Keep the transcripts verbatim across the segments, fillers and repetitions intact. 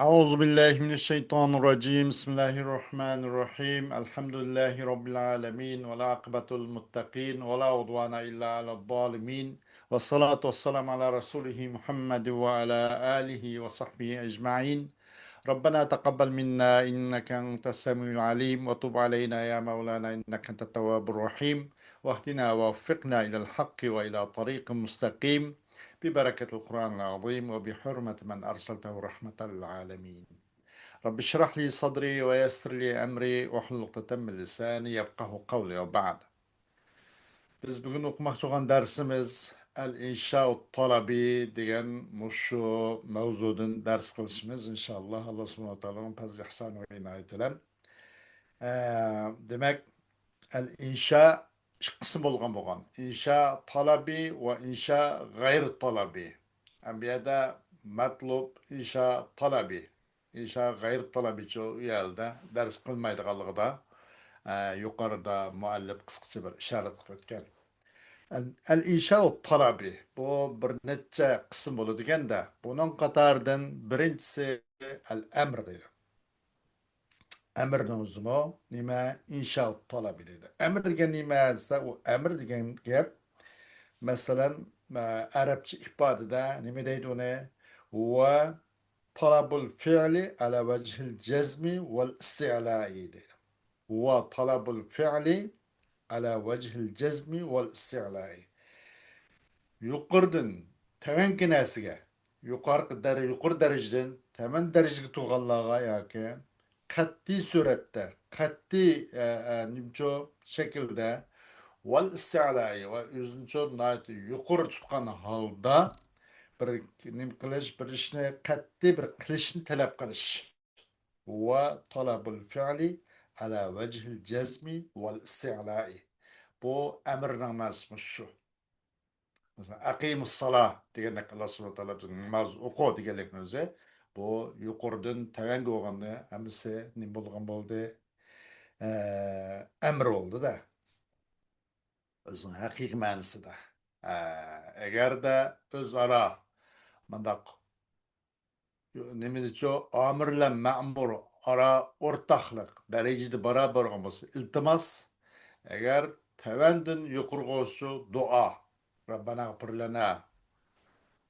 أعوذ بالله من الشيطان الرجيم. بسم الله الرحمن الرحيم. الحمد لله رب العالمين، والعاقبة للمتقين، ولا عدوان إلا على الظالمين، والصلاة والسلام على رسوله محمد وعلى آله وصحبه أجمعين. ربنا تقبل منا إنك أنت السميع العليم، وتب علينا يا مولانا إنك أنت التواب الرحيم، واهدنا ووفقنا إلى الحق وإلى طريق مستقيم، ببركة القرآن العظيم وبحرمة من أرسلته رحمة للعالمين. رب اشرح لي صدري ويسر لي أمري واحلل عقدة من لساني يفقهوا قولي وبعد. بىز بۈگۈن ئوقۇماقچى بولغان دەرسىمىز ئەل ئىنشائۇت تالابى دېگەن مۇشۇ مەۋزۇدىن دەرس قىلىشىمىز ئىنشائاللا، ئاللا سۇبھانەھۇ ۋە تائالانىڭ پەزلى ئىھسانى ۋە ئىنايىتى بىلەن. ئە، دېمەك، ئەل ئىنشا ئىككى قىسىم بولغان بولغان. ئىنشا تالابى ۋە ئىنشا غەيرى تالابى. ئەمما بۇ يەردە مەتلۇب ئىنشا تالابى. ئىنشا غەيرى تالابىچۇ ئۇ يەردە دەرس قىلمايدىغانلىقىدا، ئە، يۇقىرىدا مۇئەللىپ قىسقىچە بىر ئىشارەت قىلىپ ئۆتكەن. ئەل، ئەل ئىنشا تالابى. بۇ بىر نەچچە قىسىم بولىدىكەن-دە. بۇنىڭ قاتارىدىن بىرىنچىسى ئەل ئەمر دەيدۇ. ئەمرنىڭ ئۆزىمۇ نېمە؟ ئىنشا تالابى دەيدۇ. ئەمر دېگەن نېمە دېسە، ئۇ ئەمر دېگەن گەپ، مەسىلەن، ئە، ئەرەبچە ئىپادىدە نېمە دەيدۇ ئۇنى؟ ۋە تالابۇل فىئلى ئەلا ۋەجھىل جەزمى ۋەل ئىستىئلائى دەيدۇ. ۋە تالابۇل فىئلى ئەلا ۋەجھىل جەزمى ۋەل ئىستىئلائى. يۇقىرىدىن تۆۋەنكى نەرسىگە، يۇقىرىقى دەرە-، يۇقىرى دەرىجىدىن تۆۋەن دەرىجىگە تۇرغانلارغا ياكى قەتئىي سۈرەتتە، قەتئىي، ئە، ئە، نېمىچۇ شەكىلدە، ۋەل ئىستىئلائى ۋە ئۆزىنىچۇ ناھايىتى يۇقىرى تۇتقان ھالدا بىر نېمە قىلىش، بىر ئىشنى قەتئىي بىر قىلىشنى تەلەپ قىلىش. ۋە تالابۇل فىئلى ئەلا ۋەجھىل جەزمى ۋەل ئىستىئلائى. بۇ ئەمرنىڭ مەنىسى شۇ. مەسىلەن، «ئەقىمۇسسالا» دېگەندەك، ئاللا سۇبھانەھۇ ۋە تائالا بىزگە ناماز ئوقۇ دېگەنلىكنىڭ ئۆزى، بۇ يۇقىرىدىن تۆۋەنگە بولغاننى ھەممىسى نېمە بولغان بولدى؟ ئە، ئەمر بولدى-دە. ئۆزىنىڭ ھەقىقىي مەنىسىدە. ئە، ئەگەردە ئۆزئارا مۇنداق نېمىدىچۇ، ئامىر بىلەن مەمۇر ئارا ئورتاقلىق، دەرىجىدە باراۋەر بولغان بولسا، ئىلتىماس. ئەگەر تۆۋەندىن يۇقىرىغا ئۆتسە، دۇئا. رەببەنا ئىغفىر لەنا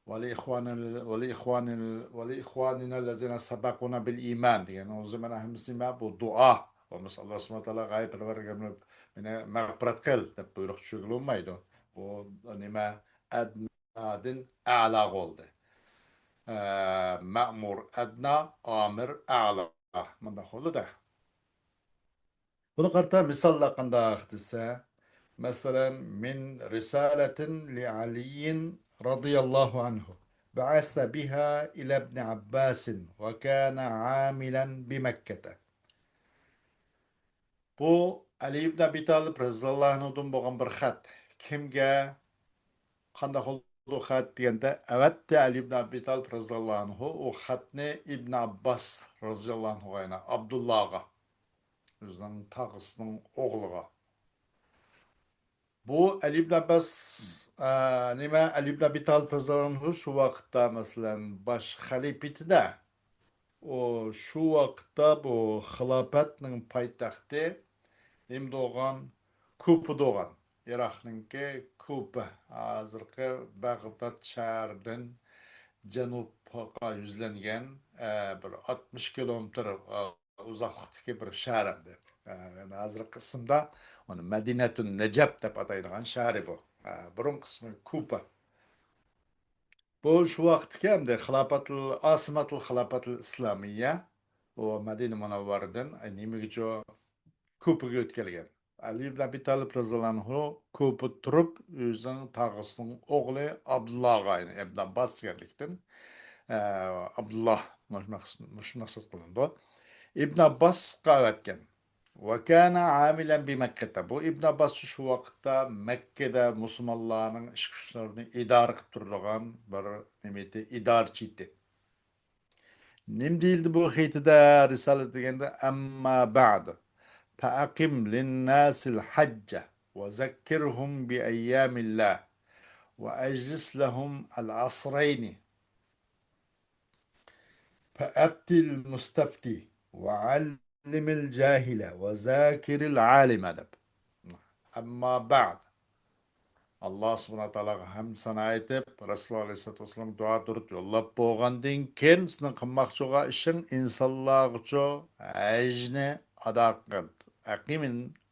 ۋە لىئىخۋانىنا، ۋە لىئىخۋانىنا، ۋە لىئىخۋانىنا لەزىنە سەبەقۇنا بىل ئىمان دېگەن. ئۇ زامان ھەممىسى نېمە؟ بۇ دۇئا. بولمىسا، ئاللا سۇبھانەھۇ ۋە تائالا غايە پەرۋەردىگارىم، مېنى مەغپىرەت قىل دەپ بۇيرۇق چۈشۈرگىلى بولمايدۇ. بۇ نېمە؟ ئەدنادىن ئەلا بولدى. ئە، مەمۇر ئەدنا، ئامىر ئەلا. مۇنداق بولدى-دە. بۇنى قارىتا مىساللار قانداق دېسە، مەسىلەن، من رسالة لعلي رضي الله عنه بعث بها إلى ابن عباس وكان عاملا بمكة. بۇ ئەلى ئىبن ئەبى تالىپ رەزىياللاھۇ ئەنھۇدىن بولغان بىر خەت. كىمگە، قانداق بولىدۇ خەت دېگەندە، ئەۋەتتى ئەلى ئىبن ئەبى تالىپ رەزىياللاھۇ ئەنھۇ ئۇ خەتنى ئىبن ئابباس رەزىياللاھۇ ئەنھۇغا، يەنى ئابدۇللاغا، ئۆزىنىڭ تاغىسىنىڭ ئوغلىغا. بۇ ئەلى ئىبن ئابباس، ئە، نېمە، ئەلى ئىبن ئەبى تالىپ رەزىياللاھۇ ئەنھۇ شۇ ۋاقىتتا، مەسىلەن، باش خەلىپىتىدە، ئۇ شۇ ۋاقىتتا بۇ خىلاپەتنىڭ پايتەختى نېمىدە بولغان؟ كۇپىدا بولغان. ئىراقنىڭكى كۇپا، ھازىرقى بەغداد شەھىرىدىن جەنۇبقا يۈزلەنگەن، ئە، بىر ئاتمىش كىلومېتىر، ئە، ئۇزاقلىقتىكى بىر شەھەر ئەمدى. ئە، يەنى ھازىرقى ئىسىمدا ئۇنى مەدىنەتۇن نەجەپ دەپ ئاتايدىغان شەھىرى بۇ. ئە، بۇرۇنقى ئىسمى كۇپا. بۇ شۇ ۋاقىتتىكى ئەمدى خىلاپەتۇل، ئاسىمەتۇل خىلاپەتۇل ئىسلامىيە. ئۇ مەدىنە مۇنەۋۋەرىدىن، ئە، نېمىگىچۇ كۇپىگە ئۆتكەلگەن. ئەلى ئىبن ئەبى تالىپ رەزىياللاھۇ ئەنھۇ كۇپىدا تۇرۇپ، ئۆزىنىڭ تاغىسىنىڭ ئوغلى ئابدۇللاغا، يەنى ئىبن ئابباس دېگەنلىكتىن، ئە، ئابدۇللا، مۇشۇ مەقسەت، مۇشۇ مەقسەت قىلىنىدۇ. ئىبن ئابباسقا ئەۋەتكەن. وكان عاملا بمكة. بۇ ئىبن ئابباس شۇ ۋاقىتتا مەككىدە مۇسۇلمانلارنىڭ ئىچكى ئىشلىرىنى ئىدارە قىلىپ تۇرىدىغان بىر نېمە ئىدى، ئىدارىچى ئىدى. نېمە دېيىلدى بۇ خېتىدە، رىسالە دېگەندە، أما بعد فأقم للناس الحج وذكرهم بأيام الله وأجلس لهم العصرين. فأفت المستفتي وعلم الجاهل وذاكر العالم دەپ. ئەمما بەئد. ئاللا سۇبھانەھۇ تائالاغا ھەمدۇ سانا ئېيتىپ، رەسۇلۇللا ئەلەيھىسسالاتۇ ۋەسسالام دۇئا دۇرۇت يوللاپ بولغاندىن كېيىن، سېنىڭ قىلماقچى بولغان ئىشىڭ ئىنسانلارغىچۇ ھەجنى ئادا قىل. أقم،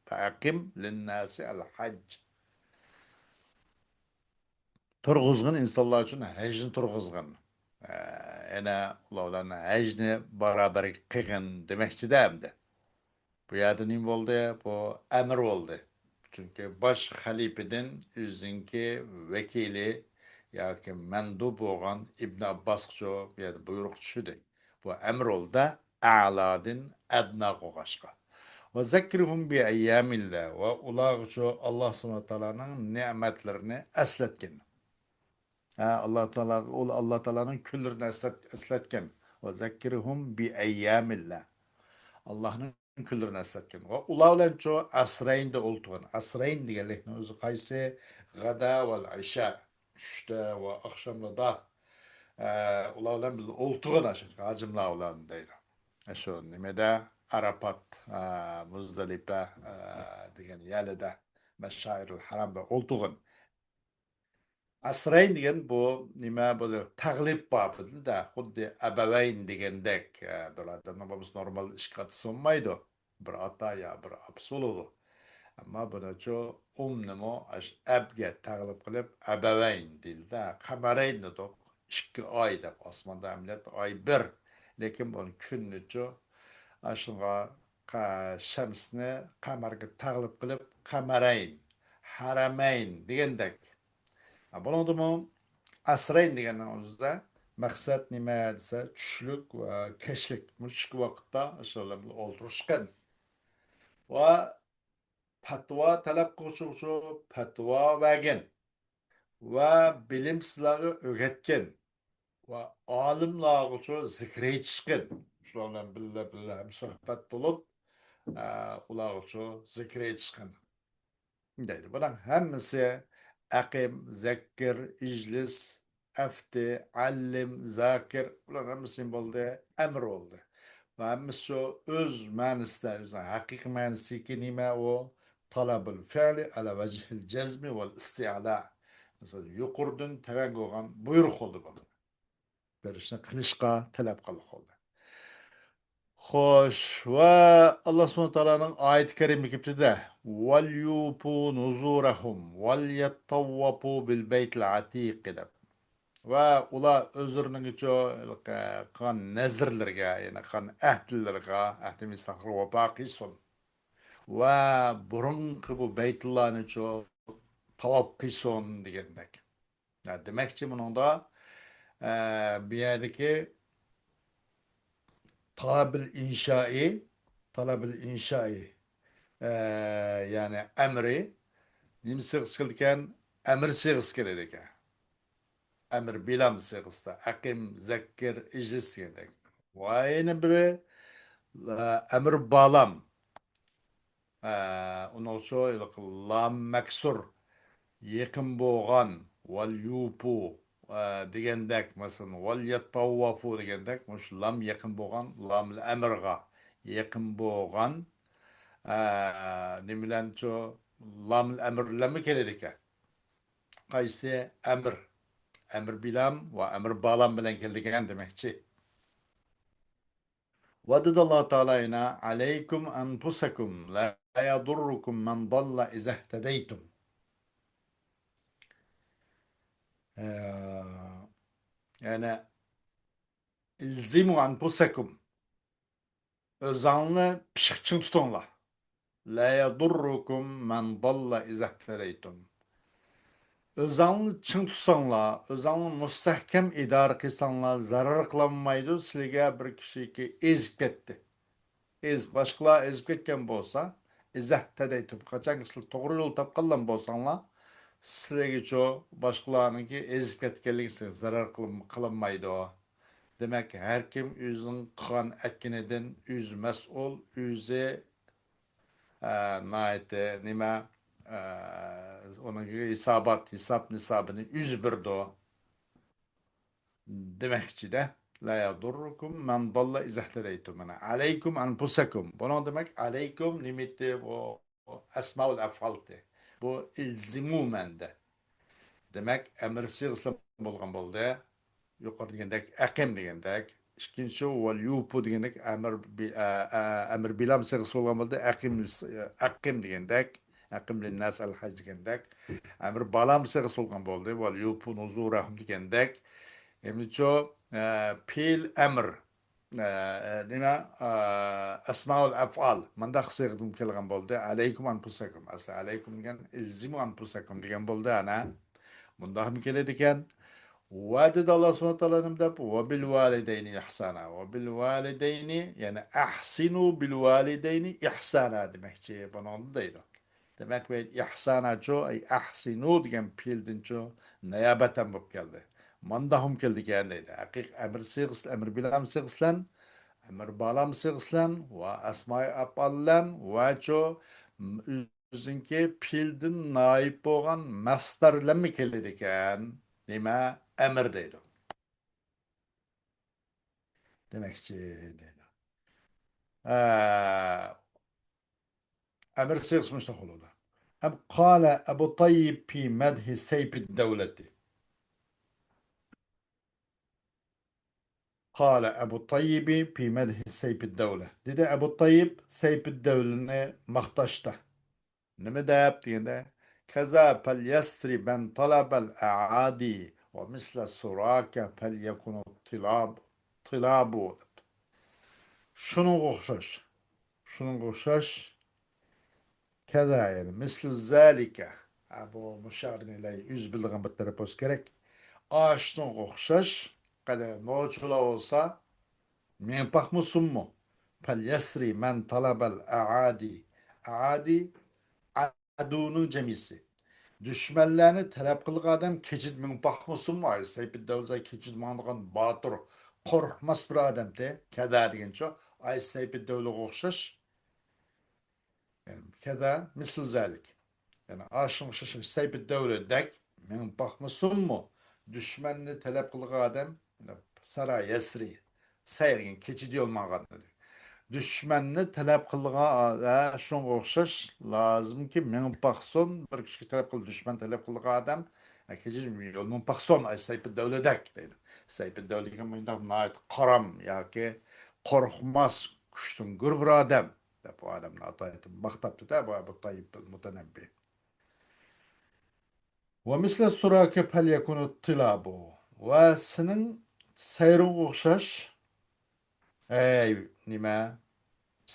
فأقم للناس الحج. تۇرغۇزغىن، ئىنسانلار ئۈچۈن ھەجنى تۇرغۇزغىن. ئە، يەنە ئۇلار بىلەن ھەجنى بارابەر قىلغىن دېمەكچىدە ئەمدى. بۇ يەردە نېمە بولدى؟ بۇ ئەمىر بولدى. چۈنكى باش خەلىپىدىن ئۆزىنىڭكى ۋەكىلى ياكى مەندۇب بولغان ئىبن ئابباسقىچۇ بۇ يەردە بۇيرۇق چۈشىدۇ. بۇ ئەمىر بولدى، ئەلادىن ئەدنا قوغاشقا. وذكرهم بأيام الله، ۋە ئۇلارغىچۇ ئاللا سۇبھانەھۇ تائالانىڭ نېمەتلىرىنى ئەسلەتكىن. ھە، ئاللا تائالا، ئۇ ئاللا تائالانىڭ كۈنلىرىنى ئەسلەت-، ئەسلەتكىن. وذكرهم بأيام الله. ئاللانىڭ كۈنلىرىنى ئەسلەتكىن. ۋە ئۇلار بىلەنچۇ ئەسرەيندە ئولتۇرغىن. ئەسرەين دېگەنلىكنىڭ ئۆزى قايسى؟ غەدا ۋەل ئىشا. چۈشتە ۋە ئاخشاملىدا، ئە، ئۇلار بىلەن بىللە ئولتۇرغىن، ئاشۇ ھاجىملار ئۇلارنى دەيدۇ. ئە، شۇ نېمىدە؟ ئارافات، ئە، مۇزدەلىپە، ئە، دېگەن يەرلىدە، مەشئەرىل ھەرەمدە ئولتۇرغىن. ئەسرەين دېگەن بۇ نېمە، بۇ تەغلىب بابىدىن-دە، خۇددى ئەبەۋەين دېگەندەك، ئە، بىر ئادەمنىڭ بولمىسا نورمال ئىككى ئاتىسى بولمايدۇ. بىر ئاتا يا بىر ئاپىسى بولىدۇ. ئەمما بۇنىچۇ ئۇمنىمۇ ئەش-، ئەبگە تەغلىب قىلىپ، ئەبەۋەين دېيىلدى. قەمەرەين دېدۇق. ئىككى ئاي دەپ، ئاسماندا ئەمەلىيەتتە ئاي بىر. لېكىن بۇنى كۈننىچۇ ئاشۇنىڭغا قە-، شەمسنى قەمەرگە تەغلىب قىلىپ، قەمەرەين، ھەرەمەين دېگەندەك. ھە، بۇنىڭدىمۇ ئەسرەين دېگەننىڭ ئۆزىدە مەقسەت نېمە دېسە، چۈشلۈك ۋە كەچلىك، مۇشۇ ئىككى ۋاقىتتا ئاشۇلار بىلەن ئولتۇرۇشقىن. ۋە پەتىۋا تەلەپ قىلغۇچىغىچۇ پەتىۋا بەرگىن. ۋە بىلىمسىزلەرگە ئۆگەتكىن. ۋە ئالىملارغىچۇ زىكىر ئېيتىشقىن. شۇلار بىلەن بىللە، بىللە ھەمسۆھبەت بولۇپ، ئە، ئۇلارغىچۇ زىكىر ئېيتىشقىن. دەيدۇ. بۇنىڭ ھەممىسى ئەقىم، زەككىر، ئىجلىس، ئەفتى، ئەللىم، زاكىر، بۇلار ھەممىسى نېمە بولدى؟ ئەمر بولدى. ۋە ھەممىسى شۇ ئۆز مەنىسىدە، ئۆزىنىڭ ھەقىقىي مەنىسىدىكى نېمە ئۇ؟ تەلەبۇل فىئلى ئەلا ۋەجھىل جەزمى ۋەل ئىستىئلا. مەسىلەن، يۇقىرىدىن تۆۋەنگە بولغان بۇيرۇق بولدى بۇ. بېرىشنى قىلىشقا تەلەپ قىلدى. خوش، ۋە ئاللا سۇبھانەھۇ تائالانىڭ ئايىتى كەرىمە كېلىپتىدە، ۋەليۇفۇ نۇزۇرەھۇم ۋەليەتتەۋۋەفۇ بىل بەيتىل ئەتىق دەپ. ۋە ئۇلار ئۆزلىرىنىڭچۇ قىلغان نەزىرلىرىگە، يەنى قىلغان ئەھدىلىرىگە، ئەھدى مىساقىغا ۋاپا قىلسۇن. ۋە بۇرۇنقى بۇ بەيتۇللانىچۇ تاۋاپ قىلسۇن دېگەندەك. ھە، دېمەكچى، بۇنىڭدا، ئە، بۇ يەردىكى تەلەبىل ئىنشائى، تەلەبىل ئىنشائى، ئە، يەنى ئەمرى نېمە سىغىسى كېلىدىكەن؟ ئەمىر سىغىسى كېلىدىكەن. ئەمر بىلام سىغىسىدا، ئەقىم، زەككىر، ئىجلىس دېگەندەك. ۋە يەنە بىرى، ئە، ئەمر بالام. ئە، ئۇنىڭ ئۈچۈن لام مەكسۇر، يېقىن بولغان، ۋەل يۇپۇ، ئە، دېگەندەك، مەسىلەن، ۋەل يەتتەۋۋەفۇ دېگەندەك، مۇشۇ لام يېقىن بولغان، لامىل ئەمرغا يېقىن بولغان، ئە، نېمە بىلەنچۇ؟ لامىل ئەمر بىلەنمۇ كېلىدىكەن. قايسى؟ ئەمر. ئەمر بىلام ۋە ئەمر بالام بىلەن كېلىدىكەن دېمەكچى. ۋە دېدى ئاللا تائالا يەنە، ئەلەيكۇم ئەنفۇسەكۇم لا يەدۇررۇكۇم مەن داللە ئىزەھتەدەيتۇم. ئە، يەنى، ئىلزىمۇ ئەنفۇسەكۇم. ئۆزەڭلارنى پىششىق چىڭ تۇتۇڭلار. لا يەدۇررۇكۇم مەن داللە ئىزەھتەدەيتۇم. ئۆزەڭلارنى چىڭ تۇتساڭلار، ئۆزەڭلارنى مۇستەھكەم ئىدارە قىلساڭلار، زەرەر قىلالمايدۇ سىلىگە بىر كىشىكى ئېزىپ كەتتى. ئېزىپ، باشقىلار ئېزىپ كەتكەن بولسا، ئىزەھتەدەيتۇم، قاچانكى سىلەر توغرا يول تاپقانلا بولساڭلار، سىلەرگىچۇ باشقىلارنىڭكى ئېزىپ كەتكەنلىكى سىلەرگە زەرەر قىلىم-، قىلالمايدۇ. دېمەك، ھەر كىم ئۆزىنىڭ قىلغان ئەتكىنىدىن ئۆزى مەسئۇل، ئۆزى، ئە، ناھايىتى نېمە، ئە، ئۇنىڭ ھېسابات، ھېساب نىسابىنى ئۆزى بېرىدۇ دېمەكچىدە. لا يضركم من ضل إذا اهتديتم. مانا، عليكم أنفسكم. بۇنىڭ دېمەك، عليكم نېمىتى؟ بۇ ئەسمائۇل ئەفئالتى. بۇ ئىلزىمۇ مەندە. دېمەك، ئەمىر سىيغىسى بولغان بولدى. يۇقىرى دېگەندەك، ئەقىم دېگەندەك. ئىككىنچى، ۋەليۇفۇ دېگەندەك، ئەمىر بى-، ئە، ئە، ئەمىر بىلام سىيغىسى بولغان بولدى. ئەقىم، ئەقىم دېگەندەك، ئەقىم لىنناس ئەل ھەج دېگەندەك. ئەمىر بالام سىيغىسى بولغان بولدى. ۋەليۇفۇ نۇزۇرەھۇم دېگەندەك. ئەمدىچۇ، ئە، پېئىل ئەمىر. ئە، نېمە، ئە، ئەسمائۇل ئەفئال مۇنداق سىيغىدىن كەلگەن بولدى. ئەلەيكۇم ئەنپۇسەكۇم. ئەسلى ئەلەيكۇم دېگەن ئىلزىمۇ ئەنپۇسەكۇم دېگەن بولدى، ئەنە. مۇنداقمۇ كېلىدىكەن. ۋە دېدى ئاللا سۇبھانەھۇ ۋە تائالا نېمە دەپ؟ ۋە بىل ۋالىدەينى ئىھسانا. ۋە بىل ۋالىدەينى، يەنى ئەھسىنۇ بىل ۋالىدەينى ئىھسانا دېمەكچى بۇنىڭدا دەيدۇ. دېمەك، بۇ ئىھساناچۇ، ئەي ئەھسىنۇ دېگەن پېئىلدىنچۇ نىيابەتەن بولۇپ كەلدى. مانداقمۇ كېلىدىكەن دەيدۇ. ھەقىقىي ئەمىر سىيغىسى، ئەمىر بىلام سىيغىسى بىلەن، ئەمىر بالام سىيغىسى بىلەن ۋە ئەسمائى ئەپئال بىلەن ۋەچۇ ئۆزىنىڭكى پېئىلدىن نايىب بولغان مەسدەرلەرمۇ كېلىدىكەن. نېمە؟ ئەمىر دەيدۇ. دېمەكچى دەيدۇ. ئە، ئەمىر سىيغىسى مۇشۇنداق بولىدۇ. ئەم قالە ئەبۇ تەييىب پى مەدھى سەيپىد دەۋلەتى. قالە ئەبۇ تەييىبى پى مەدھى سەيپىد دەۋلە. دېدى ئەبۇ تەييىب سەيپىد دەۋلىنى ماختاشتا. نېمە دەپ دېگەندە، كەزا پەل يەسرى مەن تەلەبەل ئەئادى ۋە مىسلە سۇراكە پەل يەكۇنۇ تىلاب-، تىلابۇ دەپتۇ. شۇنىڭغا ئوخشاش. شۇنىڭغا ئوخشاش. كەزا، يەنى مىسلۇ زالىكە. ھە، بۇ مۇشارىنى ئىلەيھى ئۆزى بىلىدىغان بىر تەرەپ بولسا كېرەك. ئاشۇنىڭغا ئوخشاش. قېنى، نوچىلار بولسا، مېڭىپ باقمىسۇنمۇ؟ پەل يەسرى مەن تەلەبەل ئەئادى. ئەئادى، ئەدۇنىڭ جەمئىسى. دۈشمەنلەرنى تەلەپ قىلغان ئادەم كېچىدە مېڭىپ باقمىسۇنمۇ؟ ئاي سەيپىددەۋلە كېچىدە ماڭىدىغان باتۇر، قورقماس بىر ئادەمتى. كەدە دېگەنچۇ، ئاي سەيپىددەۋلىگە ئوخشاش. يەنى كەدە مىسلى زالىك. يەنى ئاشۇنىڭغا ئوخشاش سەيپىددەۋلىدەك مېڭىپ باقمىسۇنمۇ؟ دۈشمەننى تەلەپ قىلغان ئادەم، سارا يەسرى، سەيرگەن كېچىدە يول ماڭغان دېدى. دۈشمەننى تەلەپ قىلغان ئا-، ئە، شۇنىڭغا ئوخشاش لازىمكى مېڭىپ باقسۇن. بىر كىشىگە تەلەپ قىل، دۈشمەن تەلەپ قىلغان ئادەم، ئە، كېچىدە يول مېڭىپ باقسۇن، ئاي سەيپىددەۋلىدەك دەيدۇ. سەيپىددەۋلە دېگەن مۇنداق ناھايىتى قارام ياكى قورقماس، كۈچسۈڭگۈر بىر ئادەم. دەپ، ئۇ ئادەمنى ئاتايتتى، ماختاپتۇ-دە، بۇ ئەبۇ تەييىب مۇتەنەببى. ۋە مىسلە سۇراكە پەليەكۇنۇ تىلابۇ. ۋە سېنىڭ سەيرىڭغا ئوخشاش، ئەي، نېمە،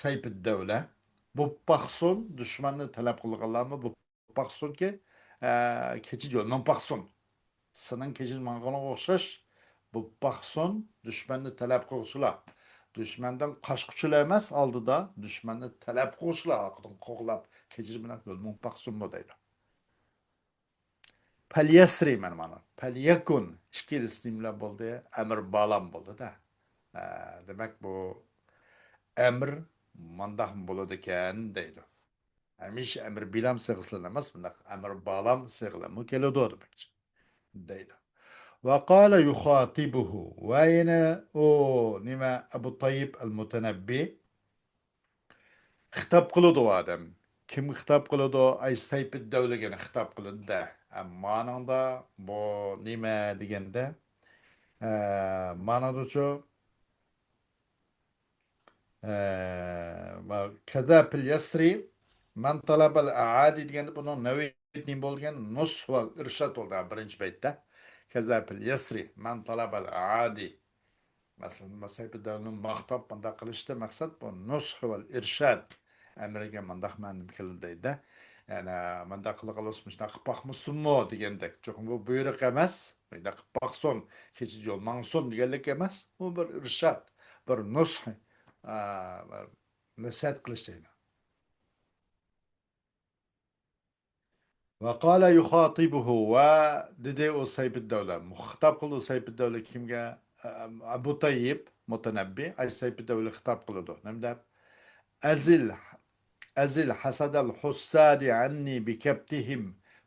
سەيپىددەۋلە، بوپ باقسۇن، دۈشمەننى تەلەپ قىلغانلارمۇ بوپ باقسۇنكى، ئە، كېچە يول مېڭىپ باقسۇن. سېنىڭ كېچىدە ماڭغىنىڭغا ئوخشاش بوپ باقسۇن، دۈشمەننى تەلەپ قىلغۇچىلار. دۈشمەندىن قاچقۇچىلار ئەمەس، ئالدىدا دۈشمەننى تەلەپ قىلغۇچىلار ئارقىدىن قوغلاپ، كېچىدە مېڭىپ يول مېڭىپ باقسۇنمۇ دەيدۇ. پەليەسرى مانا، مانا. پەليەكۇن ئىككىلىسى نېمىلەر بولدى؟ ئەمىر بالام بولدى-دە. ئە، دېمەك، بۇ ئەمىر مانداقمۇ بولىدىكەن دەيدۇ. ھەمىشە ئەمىر بىلام سىغىسىلەر ئەمەس، بۇنداق ئەمىر بالام سىغىلىرىمۇ كېلىدۇ دېمەكچى. دەيدۇ. ۋە قالە يۇخاتىبۇھۇ. ۋە يەنە ئۇ نېمە، ئەبۇ تەييىب ئەل مۇتەنەببى خىتاب قىلىدۇ ئۇ ئادەم. كىمگە خىتاب قىلىدۇ؟ ئاي سەيپىددەۋلىگە خىتاب قىلىدۇ-دە. ئە، مانىڭدا بۇ نېمە دېگەندە، ئە، مانىدىچۇ، ئە، ۋە كەزا پىل يەسرى مەن تەلەبەل ئەئادى دېگەندە بۇنىڭ نەۋىيىتى نېمە بولىدىكەن؟ نۇسھ ۋەل ئىرشاد بولدى، ھە، بىرىنچى بەيتتە. كەزا پىل يەسرى مەن تەلەبەل ئەئادى. مەسىلەن، سەيپىددەۋلىنى ماختاپ مۇنداق قىلىشتا مەقسەت بۇ نۇسھ ۋەل ئىرشاد. ئەمرىگە مۇنداق مەنىدە كېلىدۇ دەيدۇ. يەنى مۇنداق قىلغان بولسا مۇشۇنداق قىلىپ باقمىسۇنمۇ دېگەندەك. چوقۇم بۇ بۇيرۇق ئەمەس، مۇنداق قىلىپ باقسۇن، كېچىدە يول ماڭسۇن دېگەنلىك ئەمەس. بۇ بىر ئىرشاد، بىر نۇسھ، ئا، بىر نەسىھەت قىلىش دەيدۇ. ۋە قالە يۇخاتىبۇھۇ، ۋە دېدى ئۇ سەيپىددەۋلە. خىتاب قىلدى ئۇ سەيپىددەۋلە كىمگە؟ ئەبۇ تەييىب مۇتەنەببى، ئاي سەيپىددەۋلە خىتاب قىلىدۇ. نېمە دەپ؟ ئەزىل، ئەزىل ھەسەدەل ھۇسسادى ئەننى بىكەبتىھىم،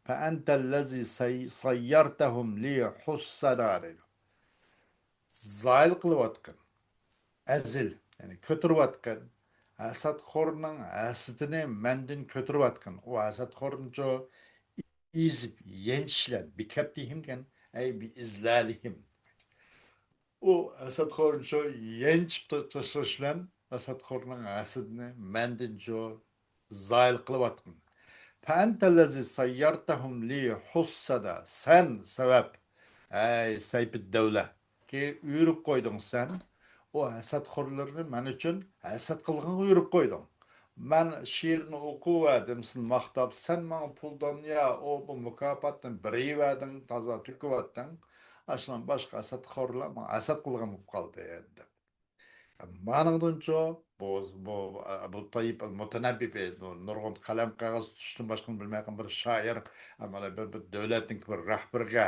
فەئەنتەللەزى سەي-، سەييەرتەھۇم لى ھۇسسەدا دەيدۇ. زايىل قىلىۋاتقىن، ئەزىل، يەنى كۆتۈرۈۋاتقىن ھەسەتخورنىڭ ھەسىتىنى مەندىن كۆتۈرۈۋاتقىن. ئۇ ھەسەتخورنىچۇ ئېزىپ يەنچىش بىلەن، بىكەپتىھىم كەن، ئەي بىئىزلالىھىم. ئۇ ھەسەتخورنىچۇ يەنچىپ تا-، تاشلاش بىلەن ھەسەتخورنىڭ ھەسىتىنى مەندىنچۇ زايىل قىلىۋاتقىن. فأنت الذي صيرتهم لي حسدا. سەن سەۋەب، ئەي سەيپىددەۋلە، كى ئۆرۈپ قويدۇڭ سەن. ئۇ ھەسەتخورلىرىنى مەن ئۈچۈن ھەسەت قىلغىنغا ئۆرۈپ قويدۇڭ. مەن شېئىرنى ئوقۇۋەردىم، سېنى ماختاپ، سەن ماڭا پۇل دۇنيا، ئۇ بۇ مۇكاپاتنى بېرىۋەردىڭ، تازا تۆكۈۋەتتىڭ. ئاشۇنىڭ باشقا ھەسەتخورلار ماڭا ھەسەت قىلغان بولۇپ قالدى، دەپ. مانىڭدىنچۇ بۇ، بۇ ئەبۇ تەييىب ئەل مۇتەنەببى، بۇ نۇرغۇن قەلەم قەغەز تۇتۇشتىن باشقىنى بىلمەيدىغان بىر شائىر، ئەمما بىر، بىر دۆلەتنىڭ بىر رەھبىرىگە،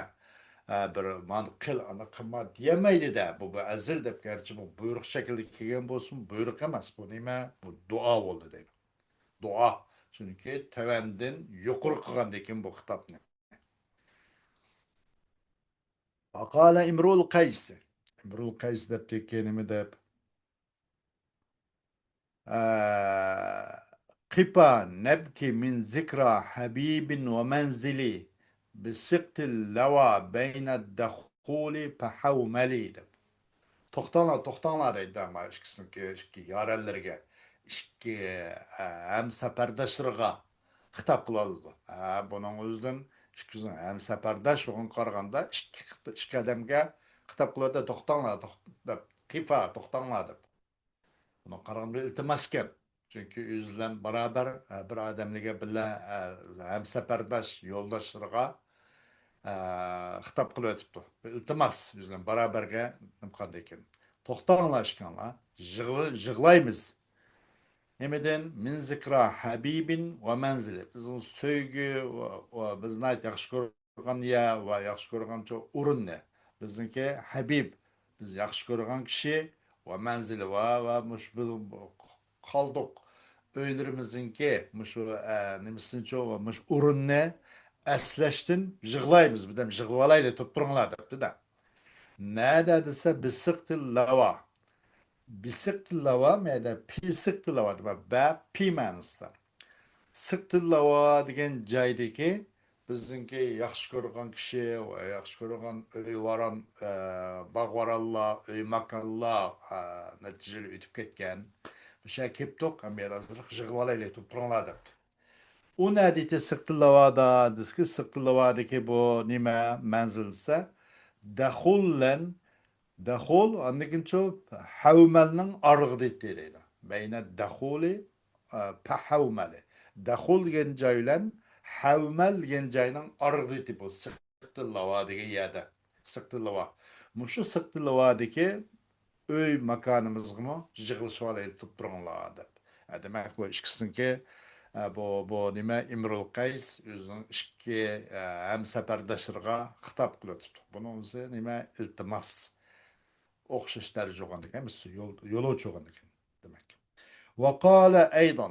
ئە، بىر مانا قىل، ئانا قىلما دېيەلمەيدۇ-دە. بۇ، بۇ ئەزىل دەپ، گەرچە بۇ بۇيرۇق شەكلىدە كەلگەن بولسىمۇ، بۇيرۇق ئەمەس. بۇ نېمە؟ بۇ دۇئا بولدى دەيدۇ. دۇئا. چۈنكى تۆۋەندىن يۇقىرى قىلغاندىكىن بۇ خىتابنى. وقال امرؤ القيس. ئىمرۇل قەيس دەپتىكى، نېمە دەپ؟ ئە، قفا نبكي من ذكرى حبيب ومنزل بسقط اللوى بين الدخول فحومل دەپ. توختاڭلار، توختاڭلار دەيدۇ، ئەمما ئىككىسىنىڭكى، ئىككى يارەنلىرىگە، ئىككى، ئە، ھەمسەپەرداشلىرىغا خىتاب قىلىۋاتىدۇ. ھە، بۇنىڭ ئۆزىدىن ئىككىسىنىڭ ھەمسەپەرداش بولغانغا قارىغاندا ئىككى، ئىككى ئادەمگە خىتاب قىلىۋاتىدۇ، توختاڭلار، توخ-، دەپ، قىفا، توختاڭلار دەپ. بۇنىڭغا قارىغاندا بىر ئىلتىماسكەن. چۈنكى ئۆزى بىلەن باراۋەر، ھە، بىر ئادەملەرگە بىللە، ھە، ھەمسەپەرداش، يولداشلىرىغا، ھە، خىتاب قىلىۋېتىپتۇ. بىر ئىلتىماس، ئۆزى بىلەن باراۋەرگە نېمە قىلغاندىكىن. توختاڭلار ئىككىڭلار، يىغلا-، يىغلايمىز. نېمىدىن؟ من ذكرى حبيب ومنزل. بىزنىڭ سۆيگۈ ۋە، ۋە بىز ناھايىتى ياخشى كۆرگەن يەر ۋە ياخشى كۆرگەن چو-، ئورۇننى. بىزنىڭكى ھەبىب، بىز ياخشى كۆرگەن كىشى ۋە مەنزىلى ۋە، ۋە مۇشۇ بىز قالدۇق ئۆيلىرىمىزنىڭكى مۇشۇ، ئە، نېمىسىنىچۇ ۋە مۇشۇ ئورۇننى ئەسلەشتىن يىغلايمىز، بىردەم يىغلىۋالايلى، تۇرۇپ تۇرۇڭلار دەپتۇ-دە. نەدە دېسە، بىسىقتىل لاۋا. بىسىقتىل لاۋا، مەدە پىسىقتىل لاۋا دەپ، بە پى مەنىسىدە. سىقتىل لاۋا دېگەن جايدىكى بىزنىڭكى ياخشى كۆرىدىغان كىشى ۋە ياخشى كۆرىدىغان ئۆي ۋاران، ئە، باغ ۋارانلار، ئۆي ماكانلار، ئە، نەچچە يىل ئۆتۈپ كەتكەن. مۇشۇ يەرگە كېلىپتۇق، ھەم بىر ئازراق يىغىۋالايلى، تۇرۇپ تۇرۇڭلار دەپتۇ. ئۇ نەدىكى سىقتىل لاۋادا دېسىكى، سىقتىل لاۋادىكى بۇ نېمە مەنزىل دېسە، دەخۇل بىلەن، دەخۇل، ئاندىن كېيىن شۇ ھەۋمەلنىڭ ئارىلىقىدا دەيدۇ. بەينە دەخۇلى، ئە، پەھەۋمەلى. دەخۇل دېگەن جاي بىلەن ھەۋمەل دېگەن جاينىڭ ئارىلىقىدا بۇ سىقتىل لاۋا دېگەن يەردە. سىقتىل لاۋا. مۇشۇ سىقتىل لاۋادىكى ئۆي ماكانىمىزغىمۇ يىغىلىشىۋالايلى، تۇرۇپ تۇرۇڭلار دەپ. ئە، دېمەك، بۇ ئىككىسىنىڭكى، ئە، بۇ، بۇ نېمە، ئىمرۇل قەيس ئۆزىنىڭ ئىككى، ئە، ھەمسەپەرداشلىرىغا خىتاب قىلىۋېتىپتۇ. بۇنىڭ ئۆزى نېمە، ئىلتىماس. ئوخشاش دەرىجە بولغاندىكىن، يول، يولۇچى بولغاندىكىن دېمەك. وقال أيضا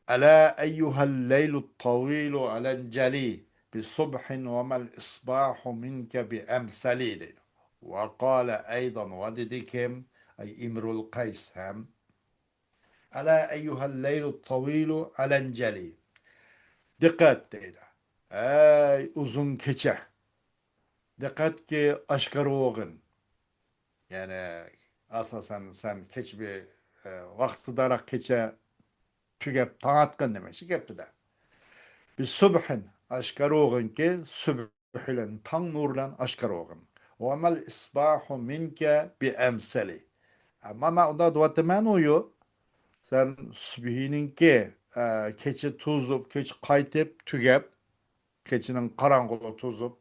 ألا أيها الليل الطويل ألنجلي بصبح وما الإصباح منك بأمسلي دەيدۇ. وقال أيضا ۋە دېدى كىم؟ ئەي ئىمرۇل قەيس ھەم. ألا أيها الليل الطويل ألنجلي. دىققەت دەيدۇ. ئەي ئۇزۇن كېچە. دىققەتكى ئاشكارا بولغىن. يەنى ئاساسەن سەن كېچە بىر، ئە، ۋاقتىداراق كېچە تۈگەپ تاڭ ئاتقىن دېمەكچى گەپتە-دە. بىسۇبھىن، ئاشكارا بولغىنكى، سۈبھ بىلەن، تاڭ نۇرى بىلەن ئاشكارا بولغىن. ۋەمەل ئىسباھۇ مىنكە بىئەمسەلى. ئەمما مەن ئۇنداق دەۋاتىمەن ئۇيۇ. سەن سۈبھىنىڭكى، ئە، كېچە توزۇپ، كېچە قايتىپ تۈگەپ، كېچىنىڭ قاراڭغۇلۇقى توزۇپ،